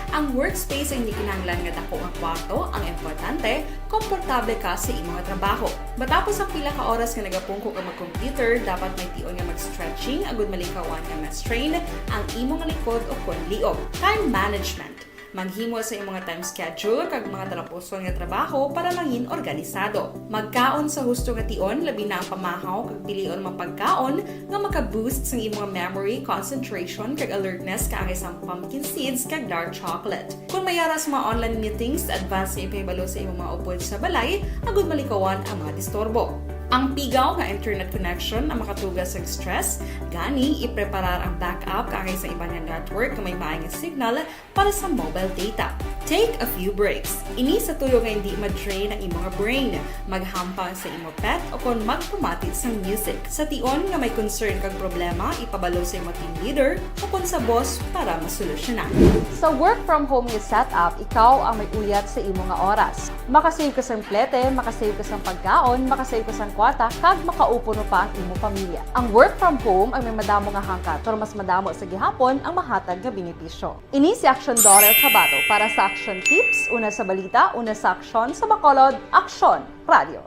Ang workspace ay hindi kinahanglan nga dako nga kwarto, ang importante, komportable ka sa imo nga trabaho. Matapos ang pila ka oras nga nagapungko ka mag-computer, dapat may tion nga mag-stretching agud malikawan nga ma-strain ang imo nga likod o kon liog. Time management. Maghimo sa imo nga time schedule kag mga talapuson nga trabaho para mangin organisado. Magkaon sa husto nga tion, labi na ang pamahaw kag pilion mga pagkaon nga maka-boost sang imo nga memory, concentration, kag alertness kaangay sang pumpkin seeds kag dark chocolate. Kon may ara sa mga online meetings, advance nga ipahibalo sa imo mga upod sa balay agud malikawan ang mga disturbo. Ang pigaw nga internet connection ang makatuga sang stress, gani ipreparar ang backup kaangay sa iban nga network nga may maayo nga signal para sa mobile data. Take a few breaks. Ini sa tuyo nga hindi ma-drain ang imo nga brain. Maghampang sa imo pet o kon magpamati sang music. Sa tion nga may concern kag problema, ipabalo sa imo team leader o kon sa boss para masolusyonan. Sa work from home nga setup, ikaw ang may uyat sa imo nga oras. Makasave ka sang plete, makasave ka sang pagkaon, makasave ka sang kwarta, kag makaupuno pa ang imo pamilya. Ang work from home ang may madamo nga hangkat, pero mas madamo sa gihapon ang mahatag nga benepisyo. Ini si Action Daughter Kabato para sa Action Tips, una sa balita, una sa aksyon, sa Bacolod, Aksyon Radio.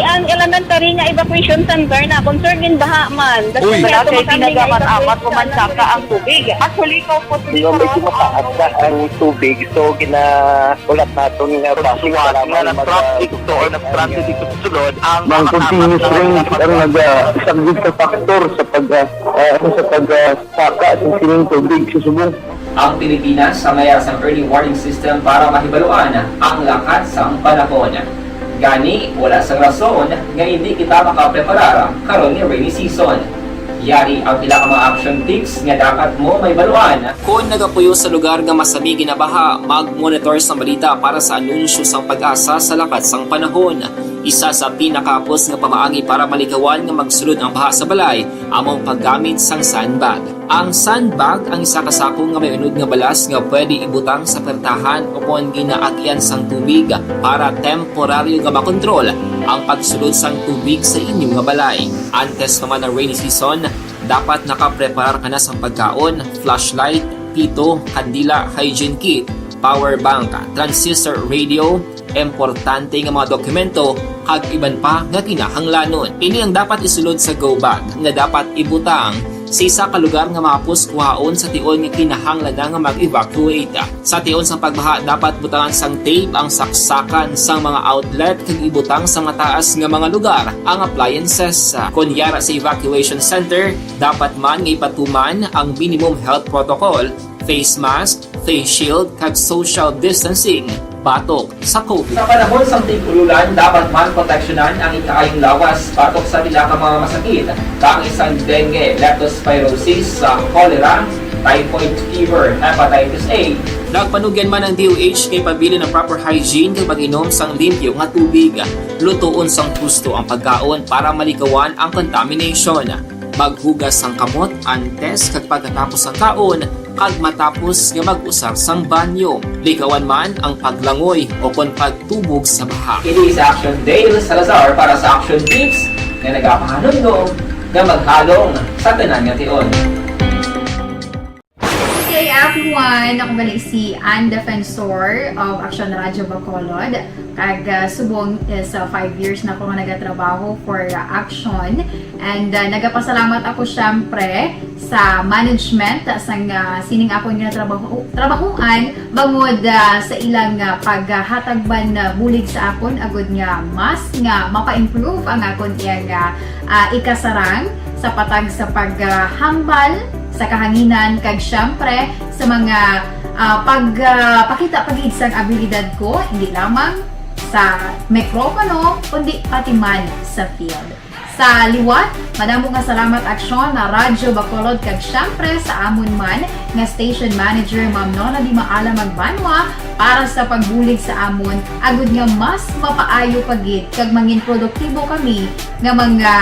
Ang elementary nga evacuation center na concern gin baha man. Uy. Wala kay tinaga man amat ko man saka ang tubig. Actually, ko po. Di ba, medyo mataas na ang tubig, so ginaulat naton nga traffic nga na-traffic to or na-stranded dito sa sulod ang mga continuous rain ang naga-, isa gid sa factor sa pag, ah, ah, sa pag, ah, saka sa sining tubig sa subong. Ang Pilipinas sa mayar sang early warning system para mahibaluan ang lakat sang panahon. Gani, wala sang rason nga hindi kita makapreparar karon nga rainy season. Yari ang pila ka mga action tips nga dapat mo mahibaluan. Kon nagapuyo sa lugar nga masami ginabaha, mag-monitor sang balita para sa anunsyo sang PAGASA sa lakat sang panahon. Isa sa pinakahapos nga pamaagi para malikawan nga magsulod ang baha sa balay amo ang paggamit sang sandbag. Ang sandbag ang isa ka sako nga may unod nga balas nga pwede ibutang sa pertahan o kon ginaagian sang tubig para temporaryo nga makontrol ang pagsulod sang tubig sa inyo nga balay. Antes pa man ang rainy season, dapat nakapreparar ka na sang pagkaon, flashlight, pito, kandila, hygiene kit, power bank, transistor radio, importante nga mga dokumento, kag iban pa nga kinahanglanon. Ini ang dapat isulod sa go bag nga dapat ibutang sa isa ka lugar nga mahapos kuhaon sa tion nga kinahanglan na nga mag-evacuate. Sa tion sang pagbaha, dapat butangan sang tape ang saksakan sang mga outlet kag ibutang sa mataas nga mga lugar ang appliances. Kon yara sa evacuation center, dapat man nga ipatuman ang minimum health protocol, face mask, face shield, kag social distancing batok sa COVID. Sa panahon sang tig-ululan, dapat man proteksyonan ang ikaayong lawas batok sa pila ka mga masakit, kaangay sang dengue, leptospirosis, sa cholera, typhoid fever, hepatitis A. Nagpanugyan man ang D O H nga ipabilin ang proper hygiene kag pag-inom sang limpyo nga tubig. Lutoon sang husto ang pagkaon para malikawan ang contamination. Maghugas sang kamot antes kag pagkatapos sang kaon, kag matapos nga mag-usar sang banyo. Likawan man ang paglangoy o kon pagtubog sa baha. Kini si Action Dale Salazar para sa Action Tips nga nagapahanumdom nga maghalong sa tanan nga tion. Hey everyone! Ako gali si Ann Defensor of Action Radyo Bacolod. Kag ah, subong is ah, five years na ako nga nagatrabaho for ah, Action. And ah, nagapasalamat ako syempre sa management sang ah, sining akon nga trabaho, trabahuan bangod ah, sa ilang ah, paghatag man ah, bulig sa akon agud nga mas nga mapa-improve ang akon iyang ah, ah, ikasarang sa patag sa paghambal sa kahanginan kag syempre sa mga ah, pagpakita pa gid sang abilidad ko, hindi lamang sa mikropono, kundi pati man sa field. Sa liwat, madamo nga salamat Aksyon na Radyo Bacolod kag syempre sa amon man nga station manager, Ma'am Nona Di Maala Magbanwa, para sa pagbulig sa amon, agud nga mas mapaayo pa gid kag mangin produktibo kami nga mga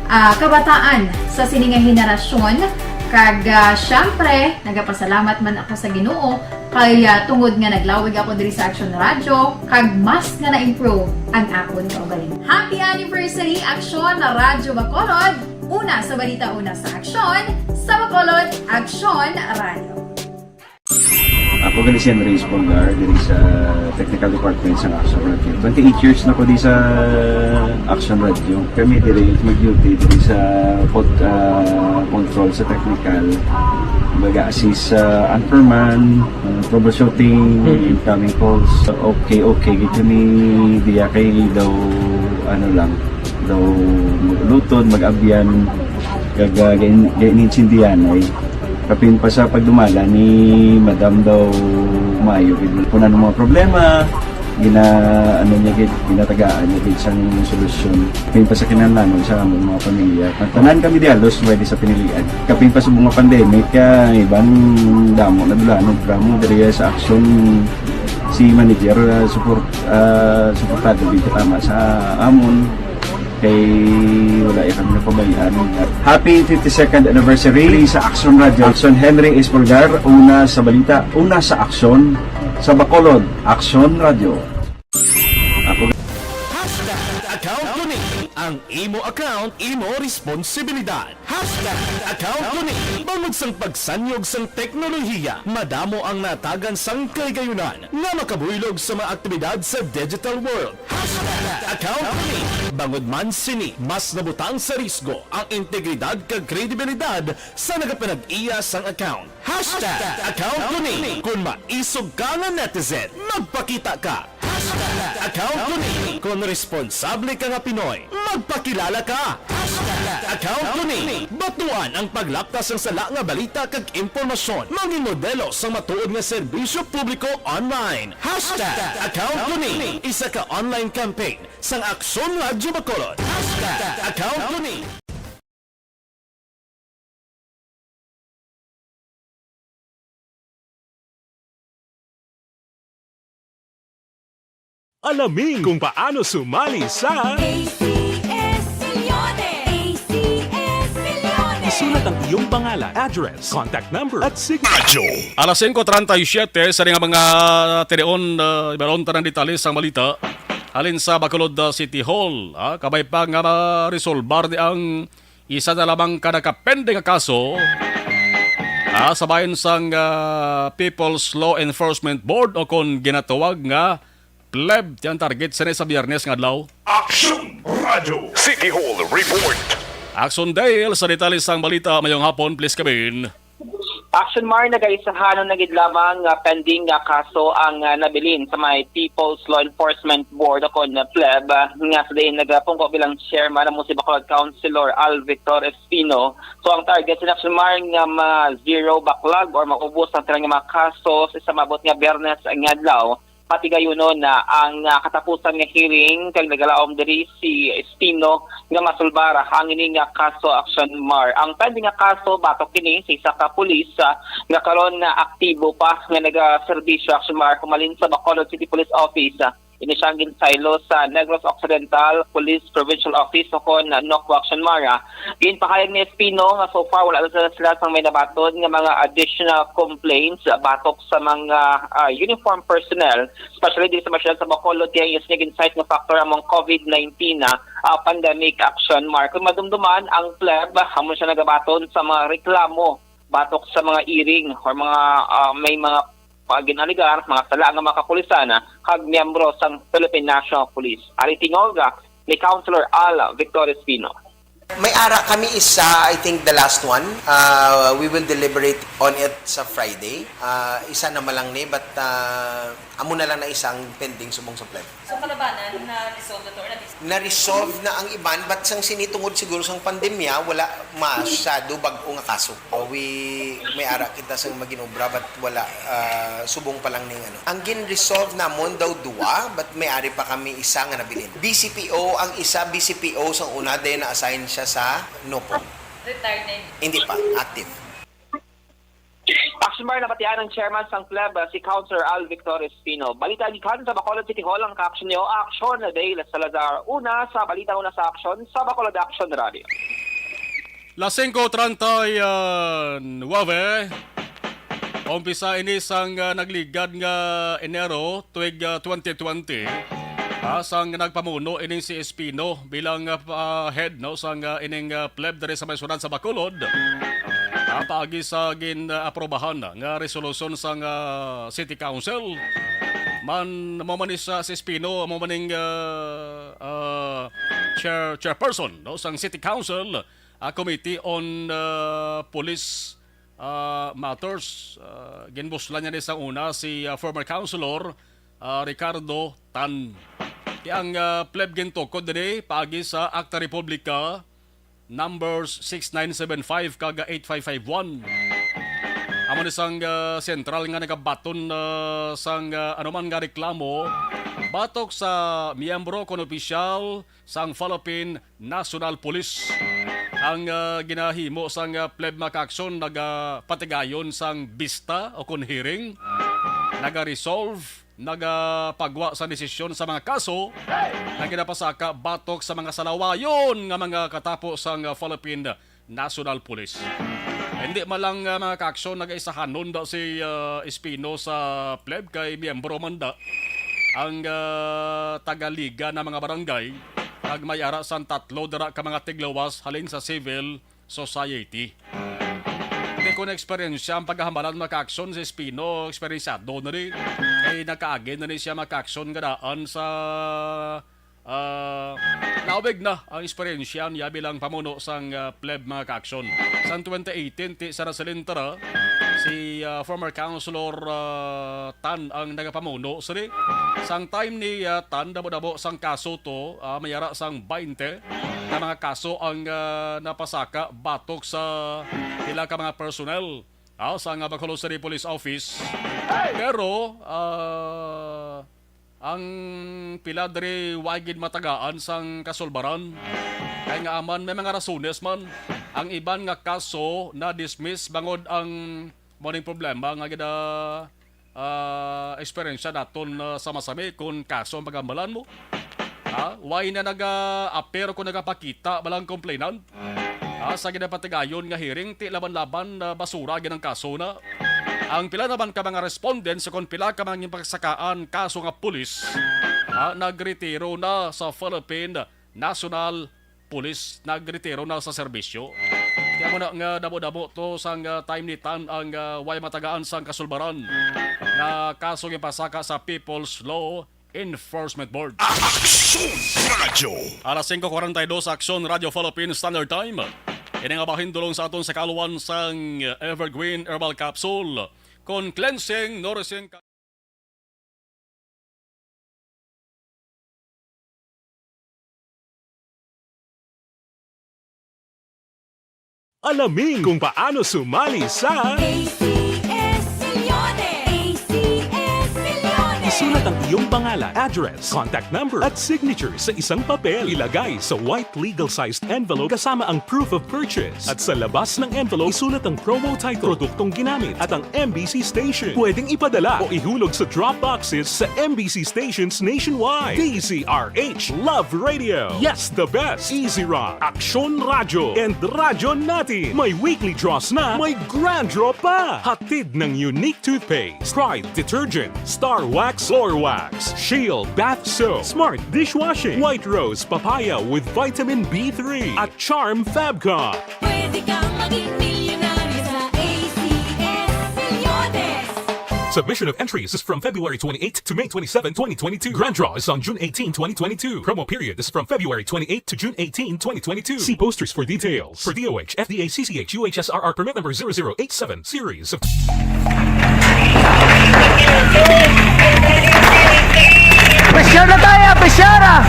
ah, kabataan sa sini nga henerasyon. Kag ah, syempre, nagapasalamat man ako sa Ginoo kay ah, tungod nga naglawig ako diri sa Action Radyo kag mas nga na-improve ang akon kaugalingon. Happy anniversary, Action Radyo Bacolod! Una sa balita, una sa aksyon, sa Bacolod, Action Radyo. Ako gali si Andres Polgar diri sa Technical Department sa Action Radio. Twenty-eight years na ko di sa Action Radio. Kami diri mag-duty diri sa pod, ah, control sa technical. Mag-assist sa anchorman, ah, troubleshooting, incoming calls. Okay, okay gid kami diya kay daw ano lang, daw maglutod, mag-abyan, kag ah, gain- gainintindihan ay. Kapin pa sa pagdumala ni Madam daw maayo gid. Kung ano mga problema, gina ano niya gid, ginatagaan niya gid sang solusyon. Kapin pa sa kinahanglanon sa among mga pamilya. Tanan kami di halos pwede sa pinilian. Kapin pa sa mga pandemic, ah, iban damo na dula ano drama diri sa action si manager ah, support ah, suportado gid tama sa amon. Kay wala ya kami napabayaan. Happy fifty-second anniversary sa Action Radio. Action Henry Espolgar, una sa balita, una sa aksyon, sa Bacolod, Action Radio. Ako Hashtag account ko ni. Ang imo account, imo responsibilidad. Hashtag account ko ni. Bangod sang pagsanyog sang teknolohiya, madamo ang natagan sang kaligayunan nga makabuylog sa mga aktibidad sa digital world. Hashtag account ko ni. Bangod man sini, mas nabutang sa risgo ang integridad kag kredibilidad sa nagapanag-iya sang account. Hashtag account ko ni. Kung maisog ka nga netizen, magpakita ka. Hashtag account ko ni. Kung responsable ka nga Pinoy, magpakilala ka. Hashtag account ko ni. Batuan ang paglaptas sang sala nga balita kag impormasyon. Mangin modelo sang matuod nga serbisyo publiko online. Hashtag account ko ni. Isa ka online campaign sang Aksyon Radyo Bacolod. Hashtag account ko ni. Alamin kung paano sumali sa A C S Millones! A C S Millones! Isulat ang iyong pangalan, address, contact number, at signature. Alas singko treinta y siete sa nga mga tinion, uh, ibaron tanan detalye sang balita. Halin sa Bacolod uh, City Hall, ah, kabay pa nga maresolbar ni ang isa na lamang ka nakapende nga kaso ah, sa bahin sang ah, People's Law Enforcement Board o kon ginatawag nga PLEB ti ang target sini sa Biyernes nga adlaw. Action Radio City Hall Report. Action Dale sa detalye sang balita mayong hapon, please come in. Action Mar, nagaisahanon na gid lamang nga pending nga kaso ang, ah, nabilin sa may People's Law Enforcement Board o kon pleb, ah, nga sa diin nagapungko bilang chairman amo si Bacolod Councilor Al Victor Espino. So ang target sa Action Mar nga ma-zero backlog or maubos ang tanan nga mga kaso sa isa maabot nga Biyernes nga adlaw. Patigayunon na ang, ah, katapusan nga hearing kag nagalaom diri si Espino nga masulbara ang ini nga kaso, Action Mar. Ang pending nga kaso batok kini sa isa ka pulis, ah, nga karon na aktibo pa nga nagaserbisyo, Action Mar, humalin sa Bacolod City Police Office. Ah, ini siya ang ginsaylo sa Negros Occidental Police Provincial Office o kon NOCPO, Action Mar. Ah, ginpahayag ni Espino nga so far wala na sila sang may nabaton nga mga additional complaints, ah, batok sa mga, ah, uniform personnel, especially diri sa may siyudad sa Bacolod, kay ang isa nga gin-cite nga factor amo ang COVID nineteen, ah, ah, pandemic, Action Mar. Kung madumduman, ang pleb, ah, amo siya nagabaton sa mga reklamo batok sa mga iring or mga, ah, may mga paginaaligar, mga sala nga mga kapulisan, ah, kag miyembro sang Philippine National Police. Ari tingog, ah, ni Councilor Al Victor Espino. May ara kami isa, I think the last one. Uh, we will deliberate on it sa Friday. Uh, isa na man lang ni, but, uh, amo na lang na isang pending subong sa pleb. So, kalabanan na resolve na to or na Na-resolve na ang iban, but sang sini tungod siguro sang pandemya, wala masyado bag-o nga kaso. Uh, we, may ara kita sang maginobra, but wala, uh, subong pa lang ning ano. Ang gin-resolve namon daw duwa, but may ari pa kami isa nga nabilin. B C P O ang isa, B C P O sang una, then na-assign siya sa NOCPO. Retired na yun. Hindi pa, active. Action Mar, nabatian ang chairman sang pleb, ah, si Councilor Al Victor Espino. Balita gikan sa Bacolod City Hall ang ka-action niyo, Action Dale Salazar. Una sa balita, una sa aksyon sa Bacolod Action Radio. Las singko treinta y nueve, umpisa ini sang, ah, nagligad nga Enero tuig, ah, twenty twenty, ah, sang nagpamuno ining si Espino bilang, ah, pa-, head, no, sang, ah, ining, ah, pleb diri sa may syudad sa Bacolod. Ah, paagi sa gin-aprobahan nga resolusyon sang, ah, City Council, man, amo man ni sa, si Espino, amo man ning, ah, ah, chair-, chairperson, no, sang City Council, ah, Committee on, ah, Police, ah, Matters. Ah, ginbuslan niya ni sa una si, ah, former councilor, ah, Ricardo Tan. Kaya ang, ah, pleb gintukod diri paagi sa Acta Republica numbers six nine seven five kag eight five five one. Amo ni sang, ah, sentral nga nagabaton, ah, sang, ah, anuman nga reklamo batok sa miyembro kon opisyal sang Philippine National Police. Ang, ah, ginahimo sang, ah, pleb, mga kaaksyon, nagapatigayon sang bista o kon hearing, nagaresolve, nagapagwa sa desisyon sa mga kaso nga ginapasaka batok sa mga salawayon nga mga katapo sang, ah, Philippine National Police. Hindi man lang, ah, mga kaaksyon, nagaisahanon da si, ah, Espino sa pleb kay miyembro man da ang, ah, tagaliga na mga barangay, kag may ara sang tatlo dira ka mga tigluwas halin sa civil society. Hindi ko na-eksperyensya ang pagkahambalan, mga kaaksyon, si Espino, eksperyensyado na ni. Kay nakaagi na ni siya, mga kaaksyon, nga daan sa, ah, naubig na ang eksperyensya niya bilang pamuno sang, ah, pleb, mga kaaksyon. Sang twenty eighteen, ti sa Rasalintara, si, ah, former Councilor, ah, Tan ang nagapamuno sini. Sang time ni, ah, Tan, damo-damo sang kaso to, ah, may ara sang baynte na mga kaso ang, ah, napasaka batok sa pila ka mga personnel, ah, sa nga Bacolod City Police Office. Pero, ah, ang pila diri wa gid matagaan sang kasulbaran. Kay nga aman, may mga rasones man. Ang iban nga kaso na-dismiss bangod ang mo ning problema nga gina, ah, eksperyensya naton, ah, sama-sami kon kaso ang paghambalan mo. Ha? Why na naga-appear kung nagapakita ba lang complainant? Ha? Sa ginapatigayon nga hearing, ti laban-laban na basura gid ang kaso na. Ang pila naman ka mga respondents, kon pila ka mga ginpaksakaan kaso nga pulis, ha, nagretiro na sa Philippine National Police, nagretiro na sa serbisyo. Kaya mo na nga damo-damo to sang, ah, time ni Tan ang, ah, way matagaan sang kasulbaran nga kaso gipasaka sa People's Law Enforcement Board. Aksyon Radio. Alas singko kuwarenta y dos, Aksyon Radio Philippine Standard Time. Ini nga bahin dulong sa aton sa kaaluhan sang Evergreen Herbal Capsule, kon cleansing, nourishing, Alamin kung paano sumali sa A C S Millones. A C S Millones. Isulat ang iyong pangalan, address, contact number, at signature sa isang papel. Ilagay sa white legal-sized envelope kasama ang proof of purchase. At sa labas ng envelope, isulat ang promo title, produktong ginamit, at ang M B C station. Pwedeng ipadala o ihulog sa drop boxes sa M B C stations nationwide. D Z R H Love Radio. Yes, the best. Easy Rock, Aksyon Radyo, and Radyo Natin. May weekly draws na, may grand draw pa. Hatid ng Unique Toothpaste, Pride Detergent, Star Wax Floor Wax, Shield Bath Soap, Smart Dishwashing, White Rose Papaya with Vitamin B three, at Charm Fabcon. Pwede kang maging milyonaryo sa A C S Millones. Submission of entries is from February twenty-eight to May twenty-seven, twenty twenty-two. Grand draw is on June eighteen, twenty twenty-two. Promo period is from February twenty-eight to June eighteen, twenty twenty-two. See posters for details. For D O H, F D A, C C H, U H S R R permit number zero zero eight seven, series of Pressure na tayo, pressure na!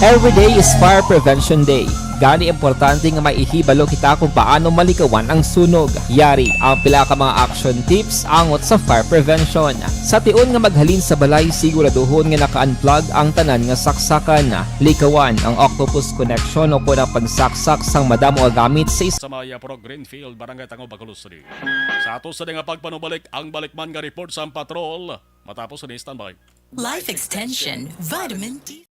Every day is Fire Prevention Day. Gani, importante nga maihibalo kita kung paano malikawan ang sunog. Yari ang pila ka mga action tips angot sa fire prevention. Sa tion nga maghalin sa balay, siguraduhon nga naka-unplug ang tanan nga saksakan. Likawan ang octopus connection o kon ang pagsaksak sang madamo nga gamit sa isa Sa Maya Pro Greenfield, Barangay Tango, Bacolod City. Sa ato sa nga pagpanubalik, ang balikman nga report sa patrol. Matapos ni standby. Life Extension Vitamin D.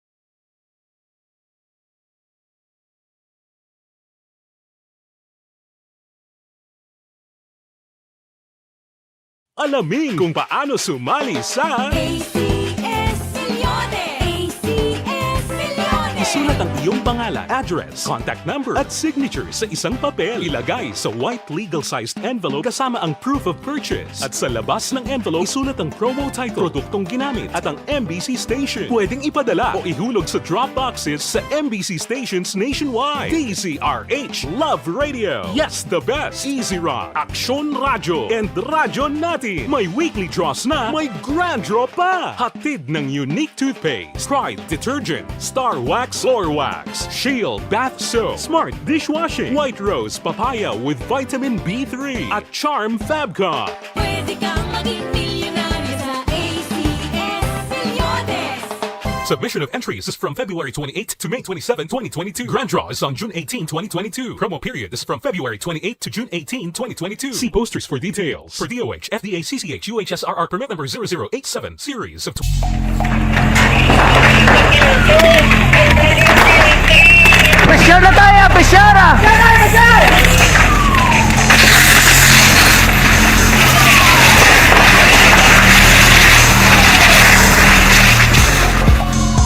Alamin kung paano sumali sa A C S Millones. A C S Millones. Isulat ang iyong pangalan, address, contact number, at signature sa isang papel. Ilagay sa white legal-sized envelope kasama ang proof of purchase. At sa labas ng envelope, isulat ang promo title, produktong ginamit, at ang M B C station. Pwedeng ipadala o ihulog sa drop boxes sa M B C stations nationwide. D Z R H Love Radio. Yes, the best. Easy Rock, Aksyon Radyo, and Radyo Natin. May weekly draws na, may grand draw pa. Hatid ng Unique Toothpaste, Pride Detergent, Star Wax Floor Wax, Shield Bath Soap, Smart Dishwashing, White Rose Papaya with Vitamin B three, at Charm Fabcon. Pwede kang maging milyonaryo sa A C S Millones. Submission of entries is from February twenty-eight to May twenty-seven, twenty twenty-two. Grand draw is on June eighteen, twenty twenty-two. Promo period is from February twenty-eight to June eighteen, twenty twenty-two. See posters for details. For D O H, F D A, C C H, U H S R R permit number zero zero eight seven, series of tw- Pressure na tayo! Pressure na!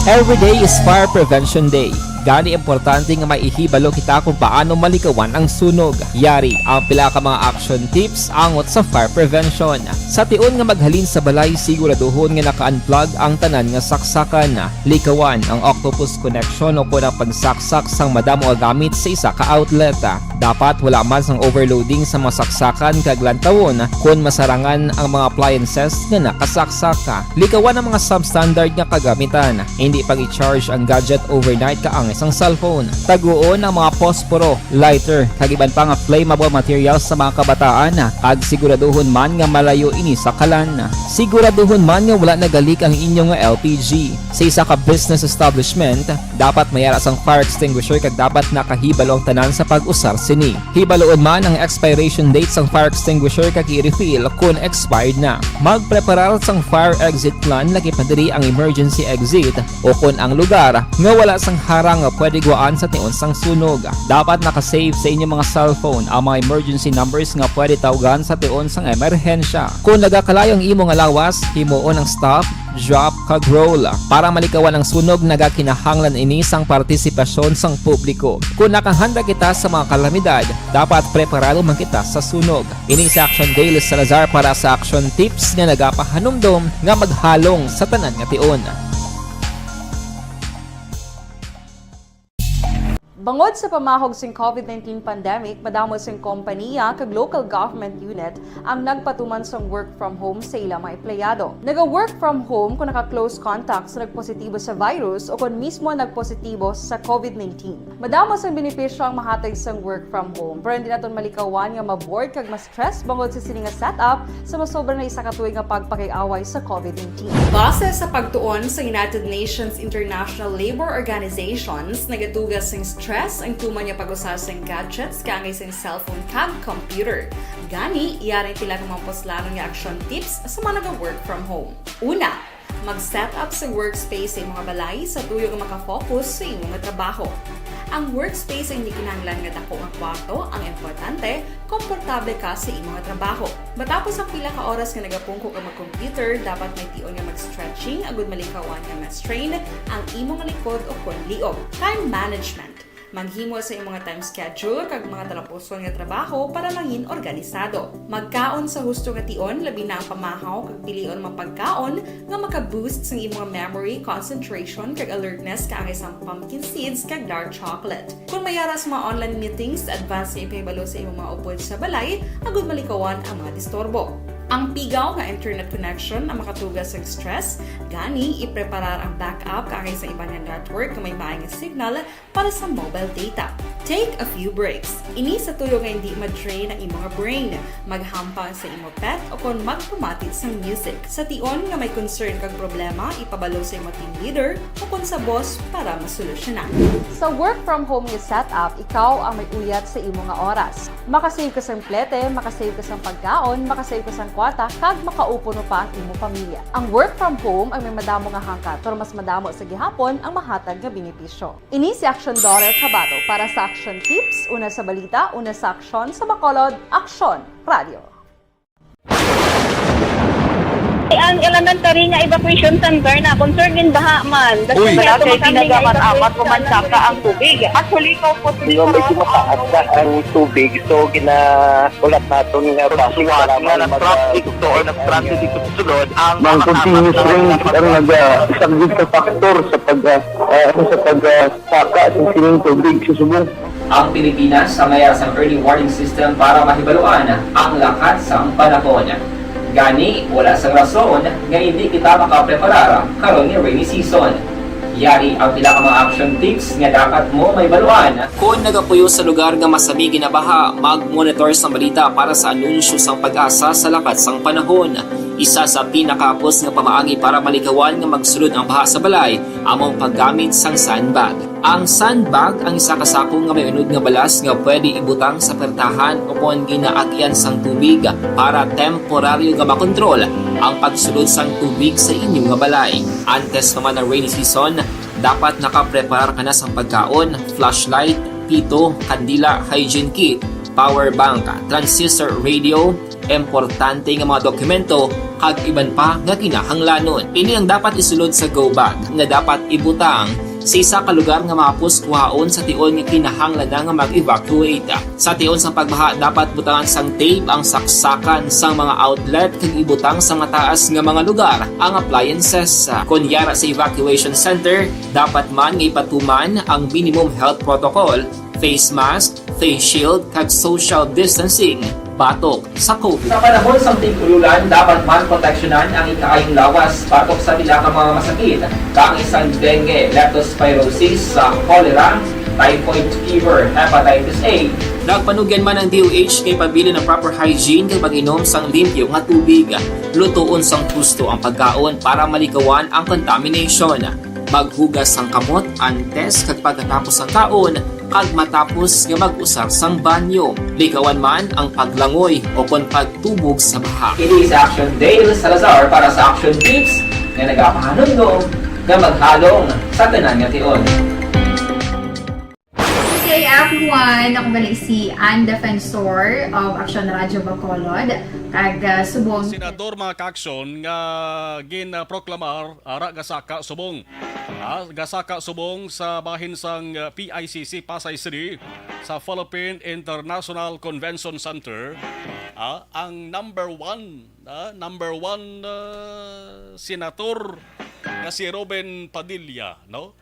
Every day is Fire Prevention Day. Gani, importante nga maihibalo kita kung paano malikawan ang sunog. Yari ang pila ka mga action tips angot sa fire prevention. Sa tion nga maghalin sa balay, siguraduhon nga naka-unplug ang tanan nga saksakan. Likawan ang octopus connection o kon ang pagsaksak sang madamo nga gamit sa isa ka outlet. Dapat wala man sang overloading sa mga saksakan kag lantawon kon masarangan ang mga appliances nga nakasaksak. Likawan ang mga substandard nga kagamitan. Indi pag-i-charge ang gadget overnight kaangay sang cellphone. Taguon ang mga posporo, lighter, kag iban pa nga flammable materials sa mga kabataan, kag siguraduhon man nga malayo ini sa kalan. Siguraduhon man nga wala nagalik ang inyo nga L P G. Sa isa ka business establishment, dapat may ara sang fire extinguisher kag dapat nakahibalo ang tanan sa pag-usar sini. Hibaluon man ang expiration date sang fire extinguisher kag i-refill kon expired na. Magpreparar sang fire exit plan, lakip na diri ang emergency exit o kon ang lugar nga wala sang harang nga pwede guwaan sa tion sang sunog. Dapat naka-save sa inyo mga cellphone ang mga emergency numbers nga pwede tawgan sa tion sang emerhensya. Kon nagakalayo ang imo nga lawas, himuon ang stop, drop, kag roll. Para malikawan ang sunog, nagakinahanglan ini sang partisipasyon sang publiko. Kon nakahanda kita sa mga kalamidad, dapat preparado man kita sa sunog. Ini si Action Dale Salazar para sa Action Tips nga nagapahanumdom nga maghalong sa tanan nga tion. Bangod sa pamahog sing covid nineteen pandemic, madamo sing kompaniya kag local government unit ang nagpatuman sang work from home sa ila mga empleyado. Naga-work from home kon naka-close contact sa nagpositibo sa virus o kon mismo nagpositibo sa covid nineteen. Madamo sang benepisyo ang mahatag sang work from home, pero hindi naton malikawan nga ma-bored kag ma-stress bangod sa sini nga setup sa masobra na isa ka tuig nga pagpakig-away sa covid nineteen. Base sa pagtuon sa United Nations International Labour Organizations, nagatuga sing stress ang tuman nga pag-usa sing gadgets kaangay sing cellphone kag computer. Gani, yari ang pila ka mga puslanon nga action tips sa mga naga-work from home. Una, mag-set up sa workspace sa imong balay sa tuyo nga makafocus sa imo nga trabaho. Ang workspace ay hindi kinahanglan nga dako nga kwarto ang importante, komportable ka sa imo nga trabaho. Matapos ang pila ka oras nga nagapungko ka mag-computer, dapat may tion nga mag-stretching agud malikawan nga ma-strain ang imo nga likod o kon liog. Time management. Maghimo sa imo nga time schedule kag mga talapuson nga trabaho para mangin organisado. Magkaon sa husto nga tion, labi na ang pamahaw kag pilion mga pagkaon nga maka-boost sang imo nga memory, concentration, kag alertness kaangay sang pumpkin seeds kag dark chocolate. Kon may ara sa mga online meetings, advance nga ipahibalo sa imo mga upod sa balay agud malikawan ang mga disturbo. Ang pigaw nga internet connection ang makatuga sa stress, gani ipreparar ang backup kaangay sa iban nga network nga may maay nga signal para sa mobile data. Take a few breaks. Ini sa tuyo nga hindi ma-drain ang imo nga brain. Maghampang sa imo pet o kon magpamati sang music. Sa tion nga may concern kag problema, ipabalo sa imo team leader o kon sa boss para masolusyonan. Sa work from home nga setup, ikaw ang may uyat sa imo nga oras. Makasave ka sang plete, makasave ka sang pagkaon, makasave ka sang kwarta, kag makaupo pa ang imo pamilya. Ang work from home ang may madamo nga hangkat, pero mas madamo sa gihapon ang mahatag nga benepisyo. Ini si Action Daughter Kabato para sa Action Tips, una sa balita, una sa aksyon, sa Bacolod, Aksyon Radio. Ang elementary nga evacuation center na concern gin baha man. Uy. Wala kay tinaga man amat ko man saka ang tubig. Actually, ko po. Di ba, medyo mataas na ang tubig, so gina-, ulat naton nga basi nga para nga mag-, nag-traffic to or nag-traffic dito sa sulod ang mga continuous rain ang nag-, ah, isa gid sa factor sa pag, ah, ah, sa pag, ah, saka sa sining tubig sa subong. Ang Pilipinas ang may sang early warning system para mahibaluan ang lakat sang panahon. Gani, wala sang rason nga hindi kita makapreparar karon nga rainy season. Yari ang pila ka mga action tips nga dapat mo mahibaluan. Kon nagapuyo sa lugar nga masami ginabaha, mag-monitor sa balita para sa anunsyo sang PAGASA sa lakat sang panahon. Isa sa pinakahapos nga pamaagi para malikawan nga magsulod ang baha sa balay amo ang paggamit sang sandbag. Ang sandbag ang isa ka sako nga may unod nga balas nga pwede ibutang sa pertahan o kon ginaagian sang tubig para temporaryo nga makontrol ang pagsulod sang tubig sa inyo nga balay. Antes pa man ang rainy season, dapat nakapreparar ka na sang pagkaon, flashlight, pito, kandila, hygiene kit, power bank, transistor radio, importante nga mga dokumento, kag iban pa nga kinahanglanon. Ini ang dapat isulod sa go bag nga dapat ibutang sa isa ka lugar nga mahapos kuhaon sa tion nga kinahanglan na nga mag-evacuate. Sa tion sang pagbaha, dapat butangan sang tape ang saksakan sang mga outlet kag ibutang sa mataas nga mga lugar ang appliances. Kon yara sa evacuation center, dapat man nga ipatuman ang minimum health protocol, face mask, face shield, kag social distancing batok sa COVID. Sa panahon sang tig-ululan, dapat man proteksyonan ang ikaayong lawas batok sa pila ka mga masakit, kaangay sang dengue, leptospirosis, sa cholera, typhoid fever, hepatitis A. Nagpanugyan man ang D O H nga ipabilin ang proper hygiene kag pag-inom sang limpyo nga tubig. Lutoon sang husto ang pagkaon para malikawan ang contamination. Maghugas sang kamot antes kag pagkatapos sang kaon, kag matapos nga mag-usar sang banyo. Likawan man ang paglangoy o kon pagtubog sa baha. Ini si Action Dale Salazar para sa Action Tips nga nagapahanumdom nga maghalong sa tanan nga tion. C C A F One, ako gali si Ann Defensor of Action Radio Bacolod, kag, ah, subong. Senador, mga ka-aksyon, nga ginproklamar ara gasaka subong. Ah, gasaka subong sa bahin sang, ah, P I C C Pasay City sa Philippine International Convention Center, ah, ang number one, ah, number one, ah, senator nga si Robin Padilla, no?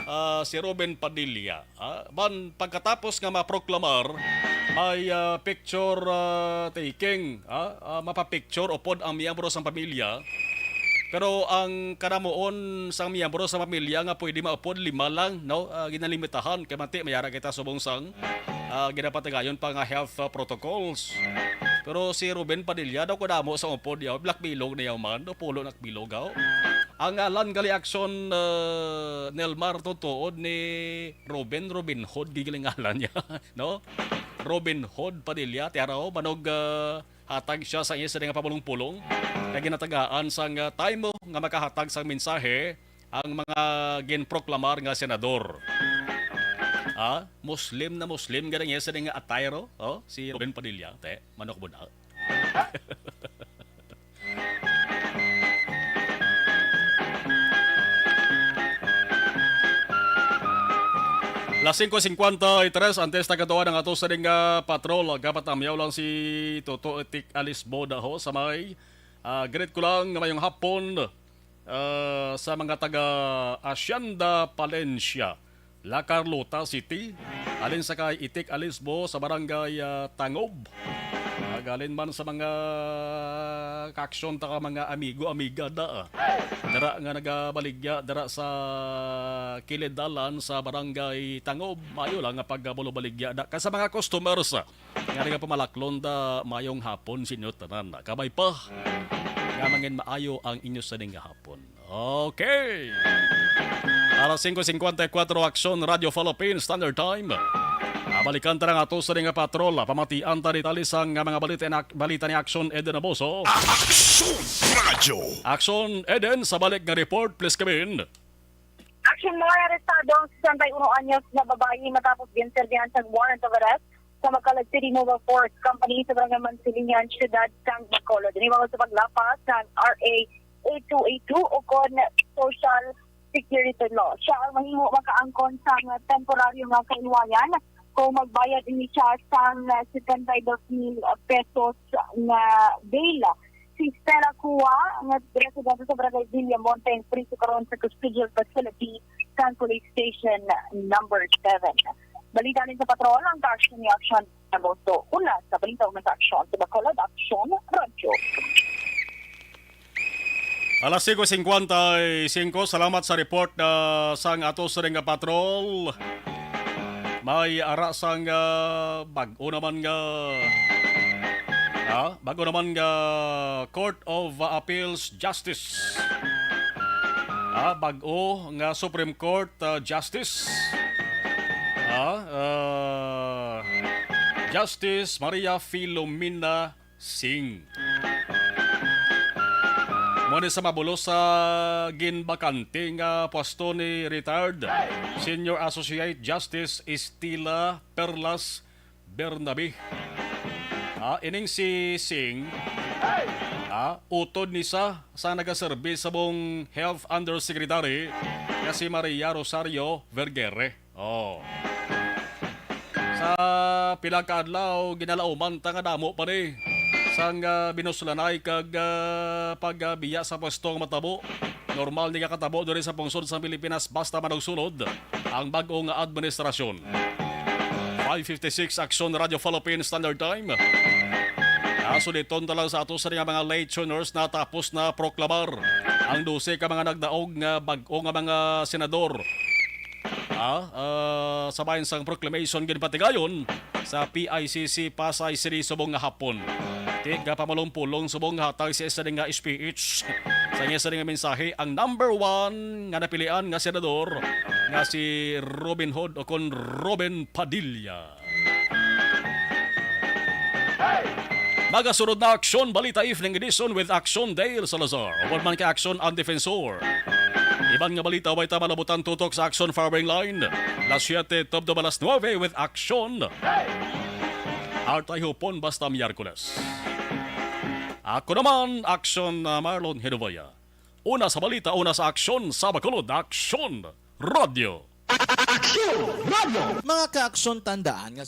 Ah, si Robin Padilla. Ah, ban pagkatapos nga maproklamar, may, ah, picture, ah, taking, ah, ah, mapapicture upod ang miyembro sang pamilya. Pero ang kanamuon sang miyembro sa pamilya nga pwede maupod, lima lang, no? Ah, ginalimitahan kay manti may ara kita subong sang, ah, ginapatigayon pa nga health, ah, protocols. Pero si Ruben Padilla daw kadamo sa upod yaw, black bilog na yaw man, o pulo na bilog, aw. Ang ngalan gali aksyon, ah, Nelmar, tutuod ni Ruben, Robin Hood, gigiling ngalan niya, no? Robin Hood Padilla, tiaraw, manog, ah, hatag siya sa iya sini nga pamulong-pulong. Kay ginatagaan sang, ah, time nga makahatag sang mensahe ang mga ginproklamar nga senador. Ah, Muslim na Muslim gani iya sini nga attire, oh, si Robin Padilla, te, manok buna. Las singko singkwenta y tres, antes nagatuan ang ato sa ding, ah, patrol. Gapat amyaw lang si Toto Etik Alisbo daho sa may, ah, greet ko lang nga mayong hapon, ah, sa mga taga Hacienda Palencia, La Carlota City. Alin sa kay Itik Alisbo sa barangay, ah, Tangob. Nagalin man sa mga kaaksyon ta ka mga amigo, amiga da, ah. Dira nga nagabaligya, dira sa kilid dalan sa barangay Tangob. Maayo lang nga pagkabulo baligya da. Kag sa mga customers, ah, nga nagapamalaklon da, mayong hapon sa inyo tanan. Kabay pa nga mangin maayo ang inyo sining nga hapon. Okay. Alas singko singkwenta y kuwatro, Aksyon Radio Philippines Standard Time. Ah, balikan ta ang ato sa nga patrol. Pamatian ta detalye sang nga mga balita, balita ni Aksyon Eden Abuso. Aksyon Radio. Aksyon Eden, sa balik nga report, please come in. Action, mga arestado ang sesenta y uno anyos na babayi matapos ginserbihan sang warrant of arrest sa Bacolod City Mobile Force Company sa Barangay Mansilihan, Siyudad sang Bacolod. Ini bangod sa paglapas sang R A eight two eight two o kon Social Security Law. Siya ang mahimo makaangkon sang temporaryo nga kaluwayan kung magbayad ini siya sang setenta y dos mil pesos nga bail. Si Stella Cua, nga residente sa Barangay Villamonte, ang priso karon sa custodial facility sa Police Station Number Seven. Balita ni sa patrol, ang Action ni Action Agosto. Una sa balita, una sa aksyon sa Bacolod, Action Radyo. Alas singko singkwenta y singko, salamat sa report, ah, sang ato sining nga patrol. May ara sang, ah, bag-o naman nga, ah, bag-o naman nga Court of Appeals Justice. Ah, bag-o nga Supreme Court, ah, Justice. Ah, ah, Justice Maria Filomena Singh. Mao ni sa mabulos sa ginbakante nga pwesto ni retired Senior Associate Justice Estela Perlas Bernabe. Ah, ining si Singh, ah, utod ni sa, sa nagaserbi sa bong Health Undersecretary nga si Maria Rosario Vergere. Oh. Sa pila ka adlaw, ginalauman ta nga damo pa ni sang, ah, binuslanay kag, ah, pagbiya sa pwesto nga matabo. Normal ni nga katabo diri sa pungsod sa Pilipinas basta manugsulod ang bag-o nga administrasyon. Five fifty-six, Aksyon Radio Philippine Standard Time. Nasuliton ta lang sa ato sa mga late tuners, natapos na proklamar ang dose ka mga nagdaog nga bag-o nga mga senador. Ah, ah, sa bahin sang proclamation ginpatigayon sa P I C C Pasay City subong nga hapon. Ti gapamulong-pulong subong nga hatag sa isa nga speech. Sa iya sa nga mensahe, ang number one nga napilian nga senador nga si Robin Hood o kon Robin Padilla. Magasunod na Aksyon Balita Evening Edition with Aksyon Dale Salazar. Upod man kay Aksyon ang Defensor. Iban nga balita, way ta malabutan tutok sa Aksyon Firing Line. Las siete tubtob alas nuebe with Aksyon. Artay hupon basta Miyerkules. Ako naman, Aksyon, ah, Marlon Hinovaya. Una sa balita, una sa aksyon, sa Bacolod, Aksyon Radio. Aksyon Radio! Mga ka-aksyon, tandaan nga